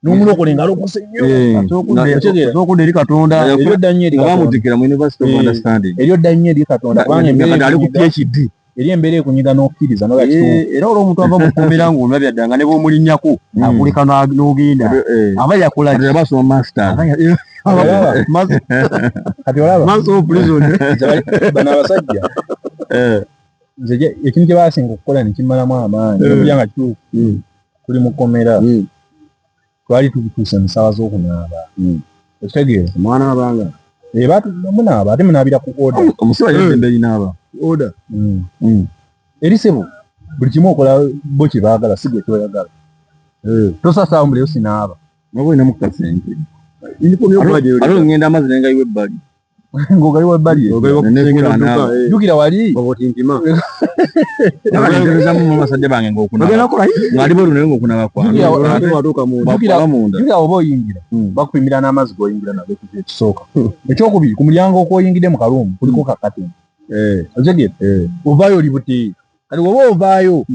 B: n'omulokole ng'alokose nnyo. Okitegeera?
C: Okudda eri Katonda.
B: Eri odda nnyo eri
A: Nga
B: Katonda.
A: bamutikira mu University of Understanding.
B: Eri odda nnyo eri Katonda kubanga
A: Nga
B: embeera
A: kati ali ku
B: ekunyiga,
A: PhD.
B: eri embeera ekunyiga n'okkiriza noga kituufu.
C: Eh, era olw'omuntu ava mu kkomera ng'omulabye dda nga ne bw'omulinnyako akuleka n'ogenda aba yakola ki?
A: Kati aba asoma masters.
B: Olaba? Kati olaba
C: Master of prison.
B: nze bano abasajja nze ekintu kye baasinga okukola ne kimmalamu amaanyi okulya nga kituufu, tuli mu kkomera, twali tutuuse mu ssaawa z'okunaaba, okitegeera?
C: Omwana abanga.
B: Munaaba ate munaabira ku order.
A: Omusibe alina eddembe erinaaba.
C: Order.
B: Eri sebo buli kimu okola bo kye baagala si gwe kyoyagala. Tosasaawo mbu leero sinaaba.
A: Oba olinamu ku kasente.
C: Uniform yo
A: Ate ngenda amazzi ne ngayiwa ebbali.
B: Ng'ogayiwa ebbali.
C: Ogayiwa ku kisenge n'odduka.
B: Jjukira wali.
C: Otintima.
A: Nterezamu mu basajja bange ng'okunaaba. Ng'ali bweru naye ng'okunaaba kwange.
B: Jjukira oba oyingira bakupimira n'amazzi g'oyingira nago ekyo ekisooka. Ekyokubiri ku mulyango okw'oyingidde mu kaluumu kuliko kakateni. Otegeera? Ovaayo oli buti. Kati bw'oba ovaayo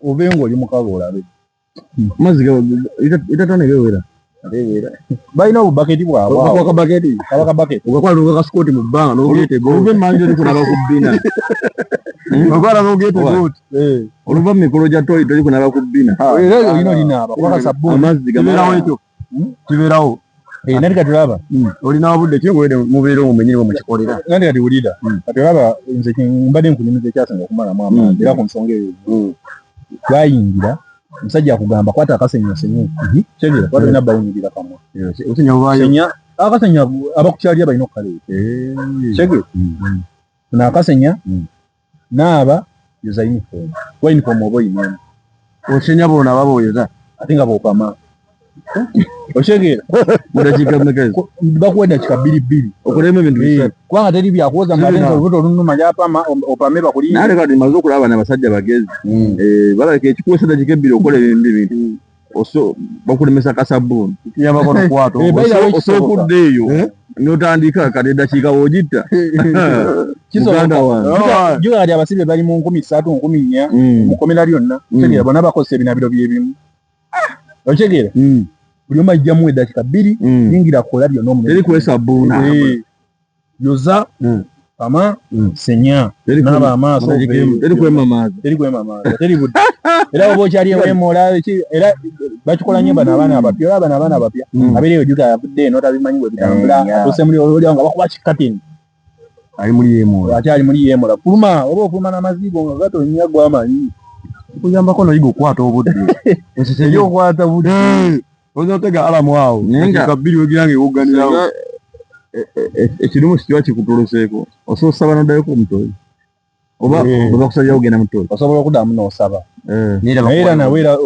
B: ove ng'oli mukalu olabe.
A: Amazzi itatano gewera.
B: Balina obubaketi bwabwe.
C: Bakwa kabaketi.
B: Kaba kabaketi.
C: Ogakwala n'oga kasikooti mu bbanga n'ogeetega.
A: Oluva emmanju eri kunaaba ku bbina.
C: Ogakwala n'ogeetega oti.
A: Oluva mu mikolo gya toyi toli kunaaba ku bbina.
B: Era olina olinaaba kuba kasabbuuni.
A: Amazzi
C: Kibeerawo ekyo. Kibeerawo.
B: Nati kati olaba.
C: Olina budde ki ng'owedde mubeera omwo mwennyini bwe mukikolera.
B: Nati kati wulira. Kati olaba nze mbadde nkunyumiza ekyasinga okumalamu amaanyi era ku nsonga eyo. Twayingira omusajja akugamba kwata akasenya osenye. Kitegeera kuba tolina bawunyirira kamwa.
C: Osenya obaayo.
B: Senya akasenya abakukyalira balina okukaleeta. Kitegeera. Ono akasenya naaba yoza uniform. Kuba uniform oba oyinamu.
C: Osenya bw'onaaba bw'oyoza.
B: Ate nga bw'opama. Okitegeera?
A: Mu dakiika mmeka ezo?
B: Bakuwa eddakiika bbiri bbiri.
A: Okolemu ebintu bisatu.
B: Kubanga teri byakuwoza mbu ate nze olubuto olunnuma gyapama opame bakulinde.
A: Naye kati maze okulaba bano abasajja bagezi. Balabika ekikuwesa eddakiika ebbiri okola ebintu bibiri. Bakulemesa kasabbuuni.
C: Kiyambako n'okukwata.
A: Osobola okudda eyo n'otandika kati eddakiika w'ogitta. Muganda wange.
B: Jjukira kati abasibe bali mu 3,000 4,000 mu kkomera lyonna. Kitegeera bonna bakozesa ebinaabiro bye bimu. Okitegeera? Buli omu ajjamu eddakiika bbiri yingira kola byonna omulundi.
A: Teri kwesabbuuna.
B: Yoza pama senya naaba amaaso.
A: Teri kwemamaaza.
B: Teri kwemamaaza teri budde. Era oba okyali eweemola era bakikola nnyo bano abaana abapya. Olaba bano abaana abapya abeera eyo jjukira avudde eno tabimanyi bwe bitambula atuuse muli olyawo nga bakuba kikateni.
C: Ali muli yeemola.
B: Akyali muli yeemola. Fuluma oba ofuluma n'amazigo nga gatonnya gwamanyi.
C: Kuyambako n'oyiga okukwata obudde.
B: Eri okwata budde.
C: Oyinza otega alamu awo. Dakiika bbiri wegira nga ewogganirawo.
A: Ekirumu kiba kikutuluseeko. Osobola osaba n'oddayo ku mutoyi. Oba bakusabira kugenda mu toyi.
B: Osobola okuddamu n'osaba. Naye era nawe era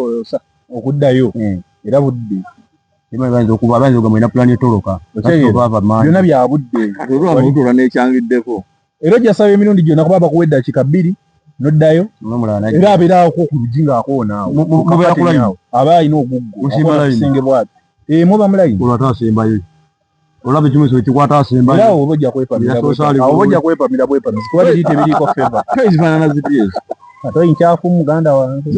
B: okuddayo era budde.
C: Bayinza okuba bayinza okugamba olina pulaani etoloka.
B: Byonna bya budde.
A: Kati olwaba olutuula n'ekyangiddeko.
B: Era ojja saba emirundi gyonna kuba bakuwa eddakiika bbiri n'oddayo. Era abeera awo ku luggi ng'akoona awo.
C: Mubeera ku layini.
B: Aba alina oguggo.
C: Musimba layini.
B: Kisenge bw'ati. Muba mu layini.
C: Olwo ate asembayo. Olaba ekimuso ekikwata asembayo.
B: Era awo oba ojja kwepamira. Awo oba ojja kwepamira bwepamizi kuba biri tebiriiko favor.
A: Toyi zifaanana ziti ezo?
B: Toyi nkyafu muganda wange.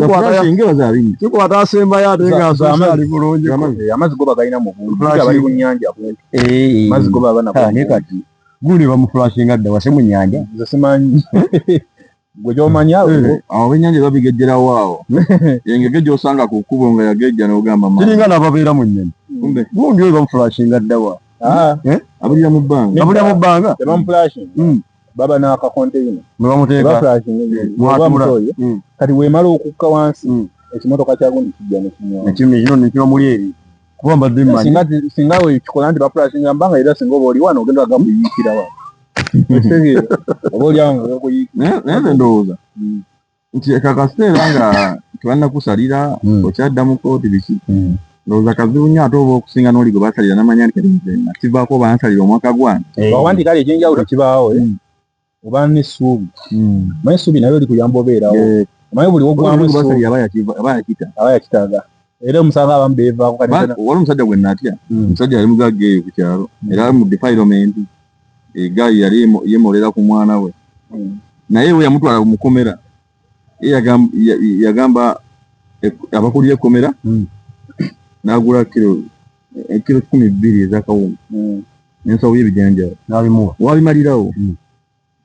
C: Kikwata asembayo ate ng'asoose ali bulungi.
B: Amazzi go bagalina mu bungi. Bali ku nnyanja kumpi. Amazzi go baba nako.
C: Naye kati gundi bamufulashinga dda wase mu nnyanja.
B: Nze simanyi. Gwe gy'omanya
A: awo ab'ennyanja babigejjerawo awo. Engege gy'osanga ku kkubo nga yagejja n'ogamba maama.
C: Kiringa n'ababeera mu nnyonyi.
A: Kumbe.
C: Gundi oyo bamufulashinga dda wa.
A: Abulira mu bbanga.
C: Abulira mu bbanga.
B: Tebamufulashinga. Baba n'akakonteyina.
C: Mwe bamuteeka.
B: Bafulashinga. Kati weemala okukka wansi ekimotoka kya gundi kijja ne kinywa.
C: Kino ne kiba muli eri. Kuba mbadde mmanyi.
B: Singa wekikola nti bafulashinga mbanga era singa oba oli wano ogenda gakuyiikira wano. Oba oli awo nga gakuyiikira.
A: Naye nze ndowooza nti akaseera nga tebannakusalira okyadda mu kkooti biki. Ndowooza kazibu nnyo ate oba okusinga n'oli gwe basalira n'amanya nti kati nze nakivaako bansalira omwaka gwange.
B: Oba nti kale ekyenjawulo kibaawo oba n'essuubi. Omanyi essuubi nalyo likuyamba obeerawo. Omanyi buli w'oggwamu essuubi.
A: Aba yakita.
B: Aba yakitaga. Era omusanga abamu beevaako kati.
A: Waliwo omusajja gwe natya. Omusajja yali mugagga eyo ku kyalo. Era mu defilement. Egaali yali yeemolera ku mwana we. Naye we yamutwala mu kkomera. Ye yagamba abakulira ekkomera n'agula kiro 12 ez'akawunga n'ensawo y'ebijanjaalo.
C: N'abimuwa.
A: Wabimalirawo.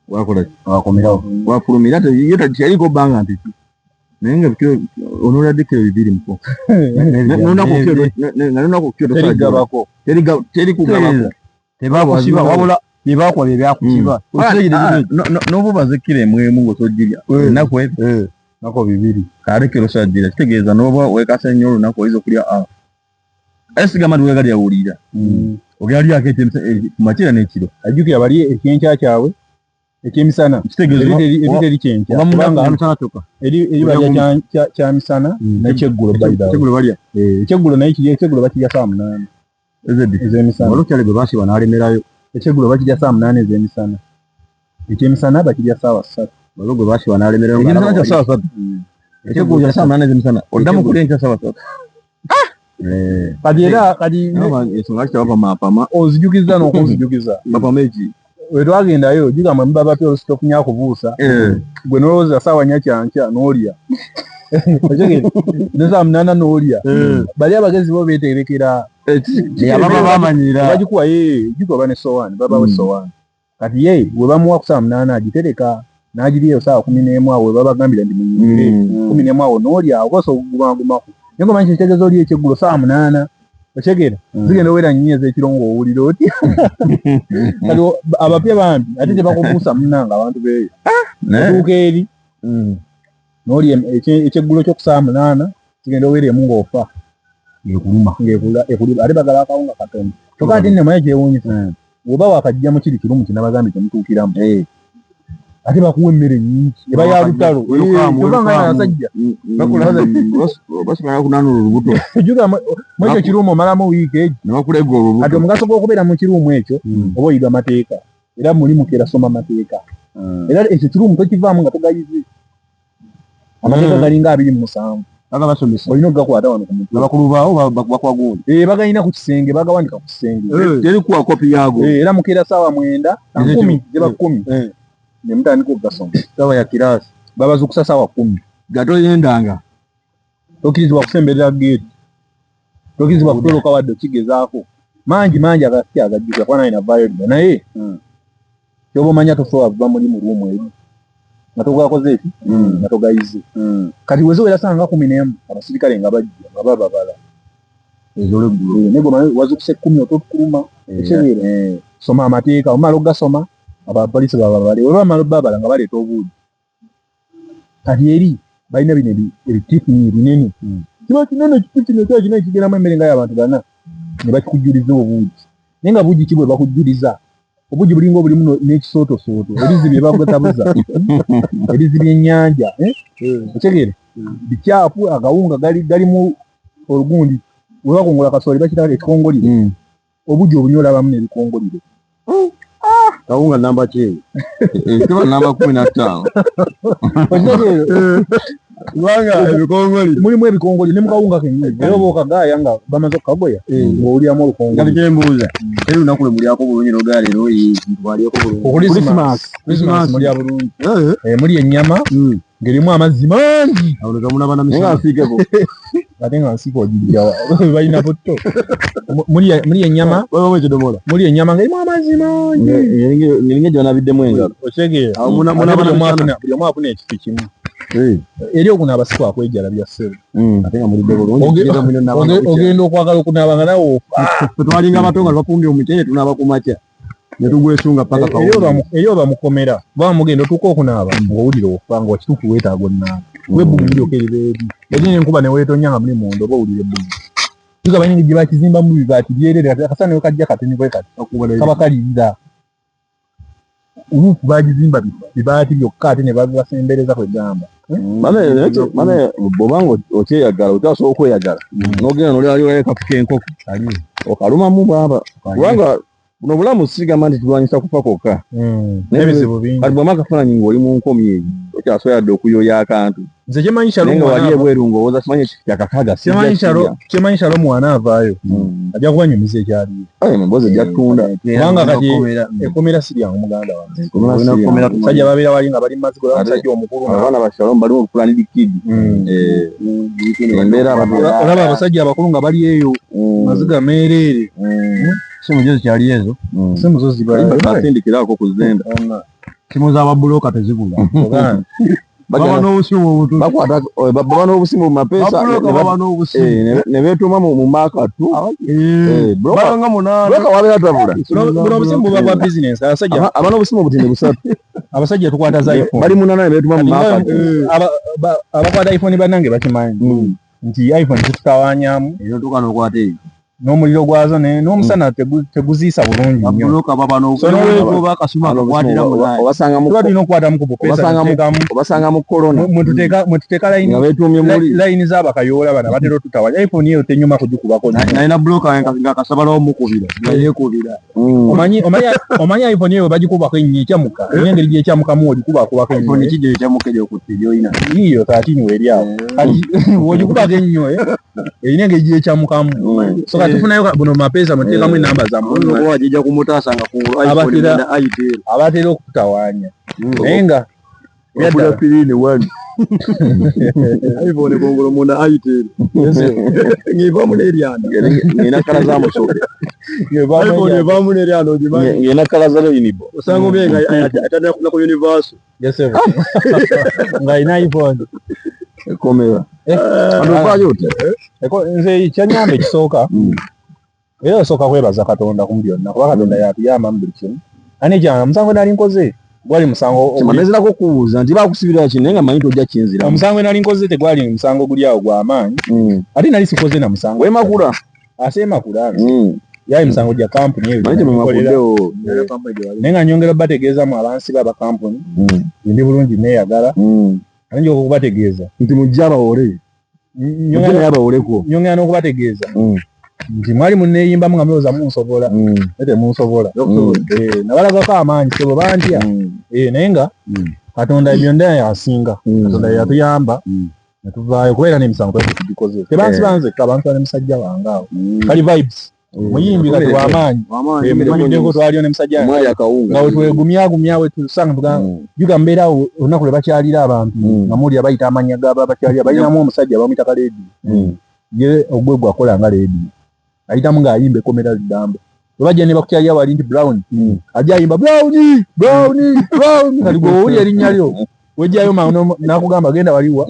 A: Wakola ki?
C: Wakomerawo.
A: Wafulumira ye teyaliko bbanga nti ki. Naye nga kiro onooladde kiro 2 muko. N'olunaku kiro
B: Terigabako.
A: Teri kugabako.
C: Tebakusiba wabula bye bakuwa bye byakusiba.
A: N'obubaza kiro emu emu ng'osojjirya. Ennaku ebyo.
B: Nako bibiri.
A: Kale kiro osajjirya kitegeeza n'oba weekase nnyo olunaku oyinza okulya half. Aye sigamba nti weegalya wulira. Ogenda lyako ekyemisana n'ekiro.
B: Ajjukira bali ekyenkya kyabwe ekyemisana eri kyenkya kubanga eri balya kyamisana n'ekyeggulo
C: ekyeggulo balya
B: ekyeggulo naye kirya ekyeggulo bakirya saa 8 ez'emisana.
C: Olwo gwe basiba n'alemerayo.
B: Ekyeggulo bakirya saa 8 ez'emisana, ekyemisana bakirya saawa 3.
C: Olwo gwe basiba n'alemerayo.
A: Ekyemisana kya saawa 3, ekyeggulo kya saa 8 ez'emisana, oddamu kulya enkya saawa 3.
B: Kati era kati
A: ensonga kyabapamaapama
B: ozijukiza n'okunzijukiza
A: bapama eki
B: we twagendayo gigamba muba bapya olusi tofunya kubuusa gwe nolowooza saawa 4 kyankya n'olya ne saa 8 n'olya. Bali abagezi bo beeterekera
C: ababa bamanyira
B: bagikuwa ye gikuwa ne sowaani babawe sowaani. Kati ye we bamuwa ku saa 8 agitereka n'agirya saawa 11 awo we babagambira nti munyumire 11 awo n'olya okosa ogumagumako naye ngomanyi kitegeeza oli ekyeggulo saa 8 okyegera zigenda owera nnyo ez'ekiro ng'owulira otya. Kati abapya bambi ate tebakubuusa munnange abantu beeyo otuuka eri n'olya ekyeggulo kyo ku saa 8 zigenda owera emu ng'ofa
C: ekuluma
B: ng'ekuluma ate bagala akawunga katono. Kyokka ate nno manyi kyewuunyisa bw'oba wakajja mu kiri kirumu kye nabagambye temutuukiramu ate bakuwa emmere nnyingi eba ya lutalo kyokka nga abasajja
A: basobola kunanula olubuto.
B: Jjuka mu ekyo kirumu omalamu wiiki egi
A: ne bakulega olubuto.
B: Kati omugaso gw'okubeera mu kirumu ekyo oba oyiga amateeka era muli mukeera soma amateeka era ekyo kirumu tokivaamu nga togayize. Amateeka galinga 27
C: aga basomesa
B: olina okugakwata wano ku mutwe.
C: Abakulu baawo bakuwa gundi
B: bagayina ku kisenge bagawandika ku kisenge
A: teri kuwa kopi yaago
B: era mukeera saawa 9 10 ziba 10 ne mutandika okugasoma
C: saawa ya kiraasi
B: babazukusa saawa 10
A: nga toyendanga
B: tokkirizibwa kusemberera geeti tokkirizibwa kutoloka wadde okigezaako mangi mangi agasya agajjukira kuba naye navaayo dda naye kyoba omanya tosobola kuva muli mu ruumu eri nga togakoze eki nga togayize. Kati weziwera saawa nga 11 abasirikale nga bajja nga bababala
C: ez'olweggulo
B: naye gwe wazukuse 10 otokuluma ekyebeera soma amateeka omala okugasoma abapoliisi bababale we bamala obbabala nga baleeta obuugi. Kati eri balina bino ebitifini ebinene kiba kinene kiti kino kiba kinene kigeramu emmere nga y'abantu bana ne bakikujjuliza obuugi naye nga buugi ki bwe bakujjuliza obuugi bulinga obulimu n'ekisootosooto ebizi bye bagutabuza ebizi by'ennyanja okyegeera bikyafu akawunga galimu olugundi we bakongola kasooli bakita ekikongoliro obuugi obunywa olabamu n'ebikongoliro.
C: Kawunga namba ki?
A: Kiba namba 15.
B: Okitegeera
C: kubanga ebikongoliro
B: mulimu ebikongoliro ne mu kawunga kennyini era oba okagaaya nga bamaze okukagoya ng'owuliramu olukongoliro.
C: Kati kyembuuza teri lunaku lwe mulyako bulungi n'ogaa leero ntwalyeko bulungi.
B: Ku Christmas mulya bulungi muli ennyama ng'erimu amazzi mangi
C: awo ne gamunaba na
A: Naye nga
C: misana.
A: nsiikeko
B: ate nga nsiika ogijjawa balina butto muli ennyama
C: Babamu ekidomola
B: muli ennyama ng'erimu amazzi mangi
A: ngeringa gy'onabiddemu engalo.
B: Okitegeera
C: Awo munaba na misana.
B: buli omu afuna ekifi kimu eri okunaaba si kwakwejalabya ssebo
C: Ate nga mulidde bulungi
B: ogenda okwagala okunaaba nga nawe ofa.
C: Ffe twalinga bato nga tubafumbye omuceere tunaaba ku makya ne tugwesunga paka kawunga.
B: Eri oba mukomera baba mugenda otuuka okunaaba ng'owulira ofa nga kituufu weetaaga onaaba kuba ebbugumu lyoka eriba eri eri n'enkuba ne weetonya nga muli munda oba owulira ebbugumu. Tugamba nyingi gye bakizimbamu bibaati byerere kati akasana ne kajja katini bwe kati kaba kalirira. Oluufu bagizimba bibaati byokka ate ne babibasembereza kwegamba.
A: Mane bw'obanga okyeyagala okyasobola okweyagala n'ogenda n'olyayo kafu k'enkoko okalumamu bwaba kubanga buno obulamu sigamba nti tulwanyisa kufa kwokka
B: n'ebizibu bingi.
A: Kati bw'omala akafaananyi ng'oli mu nkomi eyo okyasobola yadde okuyoya akantu
B: Nze kyemanyi
A: naye nga wali ebweru ng'owooza simanyi kyakakaaga
B: kyemanyi Shalom wanaavaayo ajja kubanyumiza ekyaliyo.
A: Emboozi ejja ttunda
B: kubanga kati ekomera si lyangu muganda wange. Abasajja babeera wali nga bali mu mazzi omusajja omukulu
A: abaana ba Shalom balimu obufulani bikidi embeera
B: olaba abasajja abakulu nga bali eyo maziga meereere.
C: Simu zo zikyali ezo
B: simu zo
A: zibasindikiraako ku zenda
C: simu z'ababuloka tezibula baba n'obusimu obutono
A: bakwata baba n'obusimu mu mapeesa
C: baba n'obusimu
A: ne beetuuma mu maakatu
C: balanga munaana
A: broka wabeera tabula
B: buno obusimu buba bwa bizinensi abasajja
A: aba n'obusimu obutini busatu
B: abasajja tukwata za iPhone
A: bali munaana ne beetuuma mu maakatu
B: abakwata iPhone bannange bakimanyi nti iPhone zitutawaanyaamu
C: era otuuka n'okwata eyo.
B: N'omuliro gwazo n'omusana teguziisa bulungi nnyo.
C: Babuloka baba
B: So,
C: n'oba akasuma akakwatira mu line.
A: Obasanga mu
B: Tuba tulina okukwatamu ku bupeesa
A: Obasanga mu-
B: tuteekamu
A: obasanga mu corona
B: mwe tuteeka layini
A: nga beetuumye muli
B: layini z'abakayoola bano batera otutawanya. iPhone eyo tenyuma kugikubako nnyo.
C: Nalina buloka nga akasabalawo mukubira nga yeekubira.
B: Omanyi iPhone eyo bagikubako ennyo ekyamuka, erina engeri gyekyamukamu ogikubakubako ennyo.
C: iPhone kijjo ekyamuka egyokutte gy'olina?
B: Yiyo 13 weeri awo. Kati bw'ogikubako ennyo, erina engeri gyekyamukamu. So kati tufunayo buno mapeesa muteekamu enamba zammwe.
C: Okuba gijja kumutaasa nga ku iPhone munda itel.
B: Abatera okututawaanya naye nga
C: Wabula pirini wani iPhone kongolo munda itel ng'evaamu n'eryanda.
A: Ng'erina kala za musoke.
C: iPhone evaamu n'eryanda, ogimanyi?
A: Ng'erina kala za rainbow.
C: Osanga omye nga atandika ku universal.
B: Ng'alina iPhone.
A: Ekomera andovaayo oti?
B: Nze kyanyamba ekisooka, era osooka kwebaza Katonda ku byonna, kuba Katonda yatuyamba mu buli kimu. Ani ekyanga omusango nali nkoze gwali musango
A: Nezirako okubuuza nti bakusibira ki, naye nga manyi tojja kinziramu.
B: Omusango nali nkoze tegwali musango guli awo gw'amaanyi, ate nali sikoze na musango.
A: Wemakula.
B: Ate makula yali musango gya kampuni eyo
A: Manyi
B: gye nkolera.
A: temumakuddewo.
B: Naye nga nyongera obategeezamu abansi ba bakampuni, ndi bulungi, neeyagala. Ate njoka okubategeeza
A: nti mujje abawole, mujje naye abawoleko.
B: Nyongera n'okubategeeza nti mwali munneeyimbamu nga mulowooza munsobola, naye temunsobola. Nabalagako amaanyi, sebo, bantya. Naye nga Katonda byonna yasinga. Katonda yatuyamba netuvaayo, kubeera n'emisango twali tugikoze. Tebansiba nzekka, bansiba ne musajja wange awo kali Vibes, muyimbi kati w'amaanyi. Mumanyiddeko, twaliyo ne musajja wange
A: Omwali akawunga.
B: Nga wetwegumyagumya wetusanga tugamba juga mbeerawo olunaku lwe bakyalira abantu, nga muwulira bayita amannya gaba bakyalira. Balinamu omusajja bamuyita kaleediyo, ye ogwe gwakola nga leediyo, ayitamu ng'ayimba ekomera liddamba. Bwe bajja ne bakukyalira wali nti Brown ajja ayimba Brown, Brown, Brown. Kati gwe owulira erinnya lyo wejjayo mangu n'akugamba genda waliwa,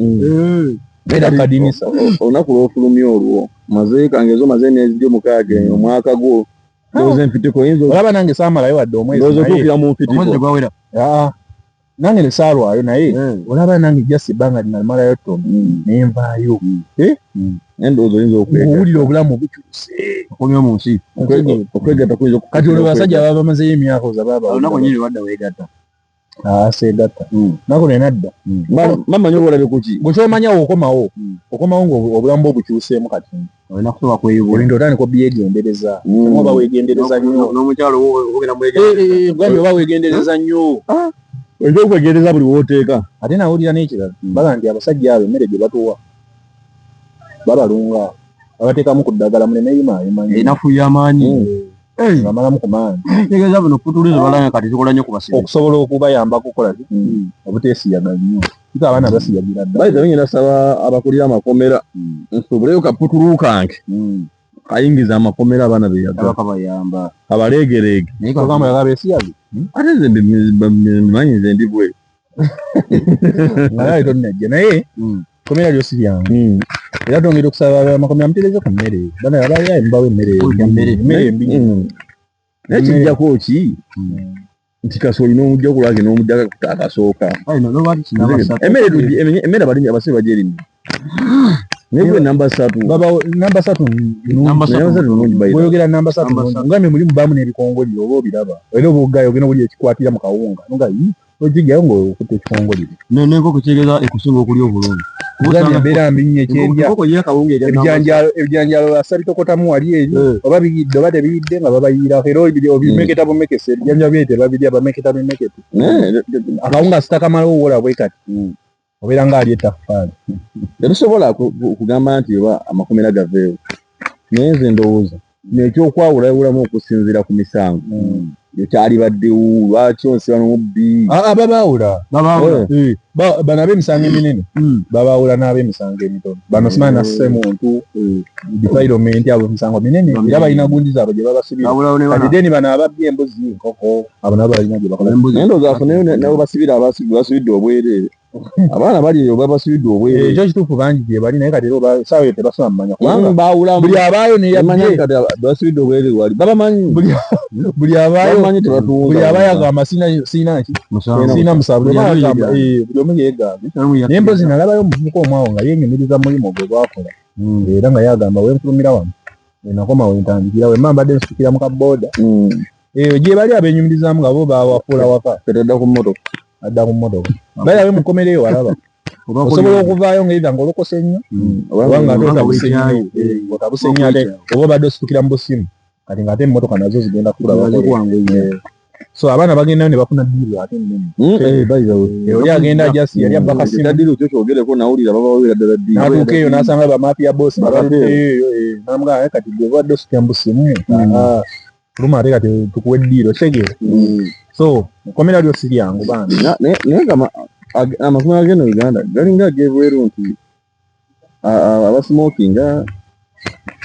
B: genda kadinisa.
A: Olunaku lwofulumya olwo maze kangezo maze emyezi gyo 6, omwaka gwo ndowooza empitiko oyinza
B: Olaba nange saamalayo wadde omwezi.
A: Ndowooza
B: Naye
A: otuukira mu mpitiko.
C: Omwezi tegwawera.
B: Aa, nange ne saalwayo, naye olaba nange just ebbanga linamalayo ttono nenvaayo.
A: Naye ndowooza oyinza okwega
B: Owulira obulamu bukyuse.
C: Okomyewo mu nsi.
A: Okwegatta kuyinza
B: Kati olwo basajja baba bamazeyo emyaka oza baba
C: Olunaku nyini lwadda weegatta.
B: Seegatta naku lwe nadda.
A: Mama nyo olabye kuki?
B: Gwe kyomanya okomawo, okomawo nga obulamu bwo bukyuseemu kati.
C: Olina kusobola kweyubula.
B: Olinda otandika obyegendereza, oba weegendereza nnyo.
C: N'omukyalo ogenda
B: Gambye oba weegendereza nnyo.
A: Ekyokwegendereza buli wooteeka.
B: Ate nawulira n'ekirala, baga nti abasajja abo emmere gye batuwa babalunga, babateekamu ku ddagala muleme yimaayima nnyo.
C: Enafu y'amaanyi.
B: Bamalamu ku maanyi.
C: Tegeeza buno putulizo balanga kati zikola nnyo ku basibe.
B: Okusobola okubayamba kukola ki, obuteesiyaga nnyo, kika abaana basiyagira ddala.
A: Bayita ngenda saba abakulira amakomera nsuubuleyo kaputulu kange kayingiza amakomera abaana beyaga.
C: Abakabayamba.
A: Abaleegereege.
C: Naye
B: Ogamba yagaba besiyage.
A: Ate nze mbimanyi, nze ndi bwe
B: Naye tonnajja, naye komera lyo si lyangu. Era twongera okusaba amakomera mutereze ku mmere. Bana abayaye mubawa emmere
C: Emmere.
B: emmere embi.
A: Naye kijjako ki nti kasooli n'omujja kulwaki n'omujja akasooka.
C: Kale no lwaki kinaba ssatu.
A: Emmere abalimi abasibe bagyerimye, naye gwe namba 3.
B: Baba namba 3 nnungi.
C: Namba
A: Namba 3 nnungi bayita.
B: Bw'oyogera namba 3
C: Namba
B: nnungi.
C: 3.
B: Ngambye mulimu baamu n'ebikongoliro oba obiraba, era oba ogayo ogenda obulya ekikwatira mu kawunga nga ogijjayo ng'okutte ekikongoliro.
C: N'enkoko kitegeeza ekusinga okulya obulungi.
B: Ngambye embeera mbi nnyo ekyerya.
C: Enkoko ye akawunga erya namba
B: Ebijanjaalo asa bitokotamu wali eri, oba biyidde oba tebiyidde nga babayiirako, era obimeketa bumekese. Ebijanjaalo bye tebabirya, bameketa bimekete. Akawunga sitakamala owola bwe kati obeera nga ali ettaffaali.
A: Tetusobola kugamba nti oba amakomera gaveewo, naye nze ndowooza nekyokwawulayawulamu okusinziira ku misango ekyalibaddewo. Lwaki onsiba n'omubbi?
B: Babaawula.
C: Babaawula.
B: Bano ab'emisango eminene babaawula n'ab'emisango emitono. Bano simanyi nasse muntu, defilement, abo emisango minene, era balina gundi zaabwe gye babasibira.
C: Baawulawo ne
B: Kati
C: bana.
B: then bano ababbye embuzi, enkoko, abo nabo balina gye bakola.
C: Embuzi.
A: Naye ndowooza afuneyo nabo basibira basibidde obwereere. Abaana bali eyo babasibidde obwereere.
B: Ekyo kituufu, bangi gye bali, naye kati era oba essaawa eyo tebasobola mumanya kubanga
A: Baawulamu.
B: buli abaayo
A: Bamanyi
B: neyabbye
A: kati basibidde obwereere wali babamanyi.
B: Buli abaayo
A: Babamanyi, tebatunga.
B: Buli abaayo agamba sina ki.
C: Musango.
B: Sina musango. Buli
C: Buli
B: omu
C: omu
B: agamba
C: yeegaana.
B: Buli omu yeegaana. Naye mpozi nalabayo omuvubuka omu awo nga yeenyumiriza mulimu gwe gwakola, era nga yagamba wenfulumira wano. Nakoma wentandikira wemba mbadde nsitukira mu kaboda. Eyo gye bali abenyumirizaamu nga bo bawafuula waka.
A: Adda ku mmotoka.
B: Adda ku mmotoka. Bali abe mukomereyo walaba. Osobola okuvaayo nga either ng'olokose nnyo oba nga ate otabuse nnyo, otabuse nnyo ate oba obadde ositukira mu busimu, kati ng'ate emmotoka nazo zigenda kukulaba. So abaana bagendayo ne bafuna deal ate ennene. Oli agenda just yali abba kasimu.
A: Deal kyo kyogereko, nawulira babawera ddala deal.
B: N'atuuka eyo n'asanga ba mafia boss babaluddeyo, n'amugamba kati gwe obadde ositukira mu busimu, fuluma ate kati tukuwe deal, okitegeera? So ekkomera lyo si lyangu bambi.
A: Naye nga amasomero ag'eno Uganda galinga ag'ebweru nti abasmokinga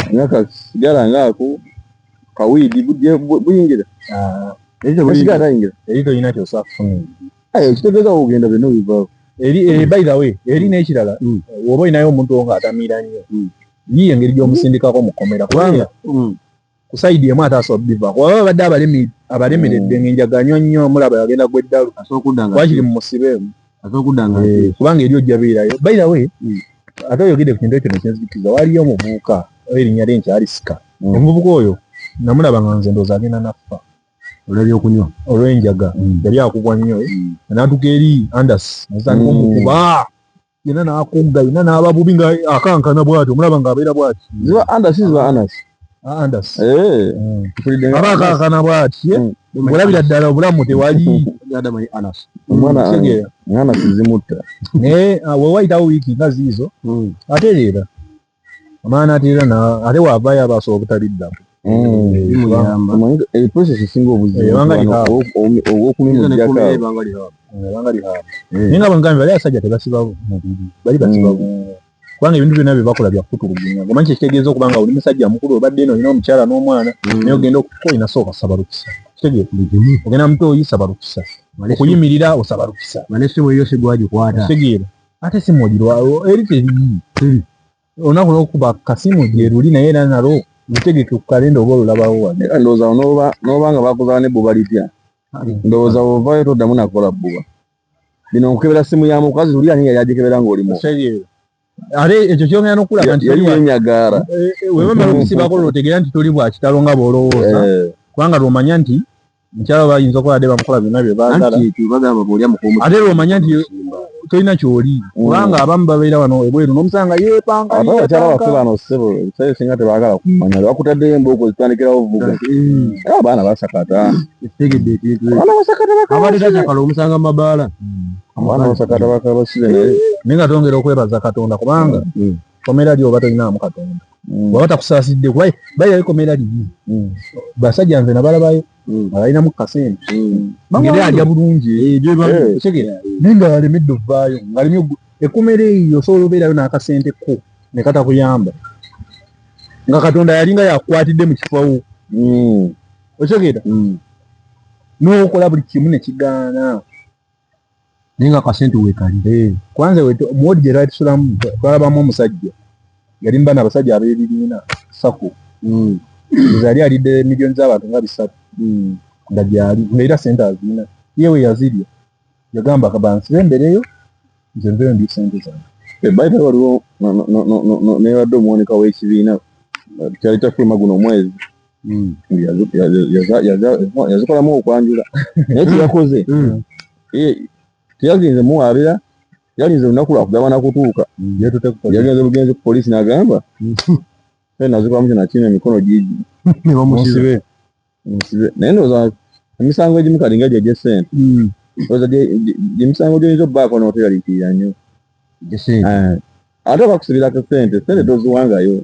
A: nga kasigala ngaako kaweed buyingira, sigala tayingira.
B: Eri tolina kyosobola kufuna.
A: Ekitegeeza ogenda byonna bivaako.
B: Eri, by the way, eri n'ekirala, oba olinayo omuntu ng'atamiira nnyo, yiye engeri gy'omusindikako mu kkomera, kubanga ku side emu ate asobola bivaako. Waba babadde abalemeredde ng'enjaga anywa nnyo, mulaba yagenda gw'eddalu, wakiri mumusibeemu, kubanga eri ojja beerayo. By the way, ate oyogedde ku kintu ekyo nekyenzijukiriza, waliyo omuvubuka erinnya lye nkyalisika. Omuvubuka oyo namulaba nga nze ndowooza agenda naffa.
C: Olw'ebyokunywa.
B: Olw'enjaga yali akubwa nnyo, n'atuuka eri andas nazitandika omukuba yenna n'akugga yenna n'aba bubi nga akankana bw'ati, omulaba ng'abeera bw'ati.
A: Ziba andas, ziba anas.
B: Andas aba akankana bw'ati, olabira ddala obulamu tewali.
A: Omwana anas zimutta.
B: Naye we wayitawo wiiki nga ziizo, ate era amaana ate era ate waavaayo aba asobola obutaliddamu.
A: Process esinga obuzibu obwokumimujjako.
B: Ebanga lihaaba, naye nga bwengambye, bali abasajja tebasiba mubiri, bali basiba bwongo, kubanga ebintu byonna bye bakola bya kutulugunya. Omanyi kyekitegeeza okuba nga oli musajja mukulu, obadde eno olina omukyala n'omwana, naye ogenda okufa olina sooka saba lukusa. Kitegeera? Ogenda muto oyisaba lukusa, okuyimirira osaba lukusa.
C: N'essimu eyo sigwagikwata.
B: Kitegeera? Ate simu ogirwawo eri teriyi. Olunaku lwokuba kasimu gye luli, naye era nalwo lutegeke ku kalenda oba olulabawo wano.
A: Ndowooza n'oba nga bakuzaala n'ebbuba litya, ndowooza bw'ovaayo toddamu nakukola bbuba. Bino nkukebera simu ya mukazi luli, ani yali agikebera ng'olimu?
B: Ate ekyo kyongera n'okulaba nti
A: yali yenyagaara.
B: We bamala okusibako lwotegeera nti toli bwa kitalo nga bw'olowooza, kubanga lwomanya nti mukyala bayinza okuba badde bamukola byonna bye baagala. Ate lwomanya nti tolina kyoli, kubanga abamu babeera wano ebweru n'omusanga yeepanka.
A: Ate abakyala baffe bano ssebo, ebiseera ebisinga tebaagala kumanya, bakutaddeyo embooko zitandikirawo vuga. Abaana basakata, abaana basakata.
C: Abadde takyakala omusanga mu mabaala.
A: Abaana basakata bakabasibe naye.
B: Naye nga twongera okwebaza Katonda, kubanga komera lyo oba tolinaamu Katonda waba takusaasidde, kuba bayira likomera libi. Basajja nze nabalabayo abalinamu kasente ngeri alya bulungi, otegeera, naye nga alemedde ovaayo, ngaalemye ekkomera eyo. Osobola obeerayo n'akasente ko ne katakuyamba, nga Katonda yalinga yakukwatidde mu kifawo, otegeera, n'okola buli kimu ne kigaana.
C: Naye nga akasente weekali.
B: Kwanza muwodi gye twali tusulamu twalabamu omusajja yali mubana abasajja ab'ebibiina sako nze yali alidde miliyoni z'abantu nga 300 nga gyali, ngaera sente azirina. Yewe yazirya, yagamba kabansibe embereyo nze nveyo ndi sente zange.
A: Bayita waliwo nebadde omuwanika w'ekibiina kyali kyafuluma guno omwezi, yazikolamu okwanjula, naye kyeyakoze teyagenze muwaabira, yalinze olunaku lwakugabana kutuuka, yagenze bugenzi ku poliisi n'agamba nazikolamu kino nakino, emikono gigi.
B: Musibe.
A: Musibe. Naye ndowooza emisango egimu kati nga gye gy'essente, ndowooza gyemisango gyoyinza obbaako n'oteraliikirira nnyo. Ate bakusibirako sente, sente toziwangayo,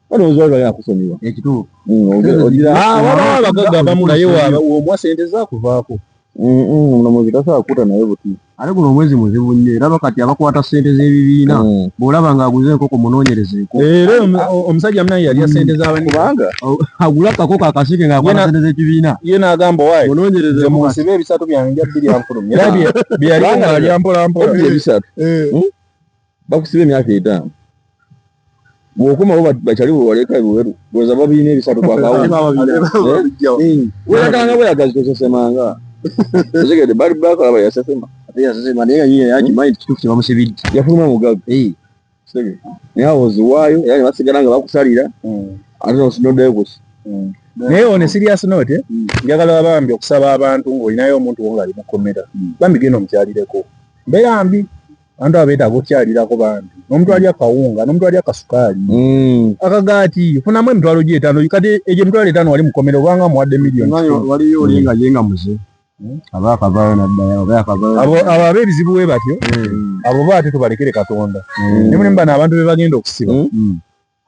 A: onoziwa bagenda kusonyiwa.
C: Ekituufu.
B: Wabawo abagagga abamu naye omuwa sente zakuvaako.
A: Omulamuzi tasobola kukuta naye buti.
C: Ate guno omwezi muzibu nnyo, era bakati abakwata sente z'ebibiina, bw'olaba ng'aguze enkoko munoonyerezeeko.
B: Era omusajja munaye yalya sente z'abani.
A: Kubanga
C: agula akakoko akasike ng'akwata sente z'ekibiina.
B: Ye n'agamba waayi
C: munoonyerezeeko.
B: Munsibe ebisatu byange nja bbiri anfulumya, era bye yali ng'alya mpola mpola.
A: Ebisatu bakusiba emyaka 5, bw'okomawo bakyali bwewaleka ebweru, ndowooza babirina ebisatu kwakawo weyaganga bweyagazi tosesemanga, otegedde? Bali bakalaba yasesema.
C: Ate yasesema, naye nga ye yakimanyi kituufu kye bamusibidde.
A: Yafuluma mugagga. Naye awo oziwaayo era ne basigala nga bakusalira ate noddayo kuki.
B: Naye on a serious note, njagala bambi okusaba abantu, ng'olinayo omuntu wo ng'ali mukomera, bambi genda omukyalireko. Mbeera mbi, abantu abo beetaaga okukyalirako bambi, n'omuntu alya kawunga, n'omuntu alya kasukaali, akagaati, funamu 5,000. Kati egyo 50,000 wali mukomera obanga muwadde miliyoni.
C: Waliyo oli nga ye nga muze aba akavaayo naddayo oba yakavaayo.
B: Abo ab'ebizibu we batyo, abo ba ate tubalekere Katonda. Ne mulimu bano abantu be bagenda okusiba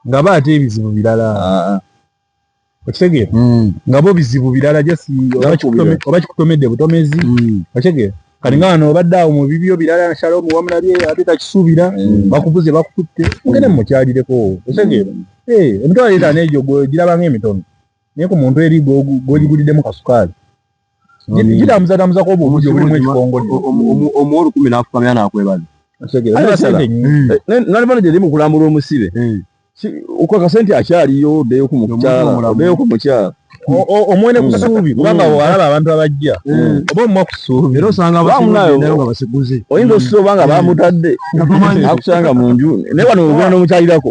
B: nga ba ate ebizibu birala, okitegeera, nga bo bizibu birala, just oba kikutomedde butomezi, okitegeera. Kati nga wano obadde awo mu bibyo birala, Shalom wamulabye ate takisuubira, bakubuze bakututte, mugende mumukyalireko, okitegeera. 50,000 egyo giraba ng'emitono, naye ku muntu eri gw'ogiguliddemu kasukaali gitambuzatambuzaku obwo obugi obulimu ekikongoliro.
C: Omuwa 1,000 n'afukamira n'akwebaza.
A: Nalibana gye eri mu kulambula omusibe, okakasa nti akyaliyo, oddeyo ku mukyala, oddeyo ku mukyala.
B: Omwene ku ssuubi, kubanga walaba abantu abajja oba omuwa ku ssuubi.
C: Era osanga abagendayo nga basiguze.
A: Oyinza osusa oba nga bamutadde akusanga mu nju, naye wano ogenda n'omukyalirako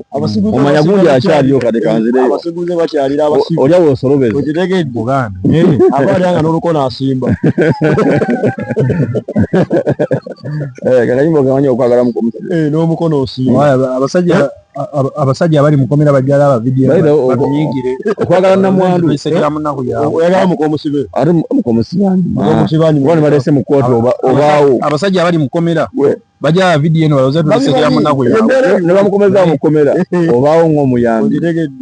A: omanya gundi akyaliyo, kati kanzireyo.
C: Abasiguze bakyalira abasibe.
A: Oli awo osolobeza.
C: Okitegedde?
B: Buganda
C: aba ali nga n'olukono asimba.
A: Kakayimba ogamanyi okwagala mukomusibe.
C: N'omukono osimba.
B: Abasajja abali mukomera bajjala abavidiyo batunyigire.
A: Okwagala namwandu.
C: Oyagala mukomusibe.
A: Ate mukomusibe ani? Balese mu kkooti obaawo.
B: Abasajja abali mukomera bajja abavidiyo eno balowooza tulisekera mu nnaku yaabwe.
A: Ne bamukomeza mukomera obaawo ng'omuyambi.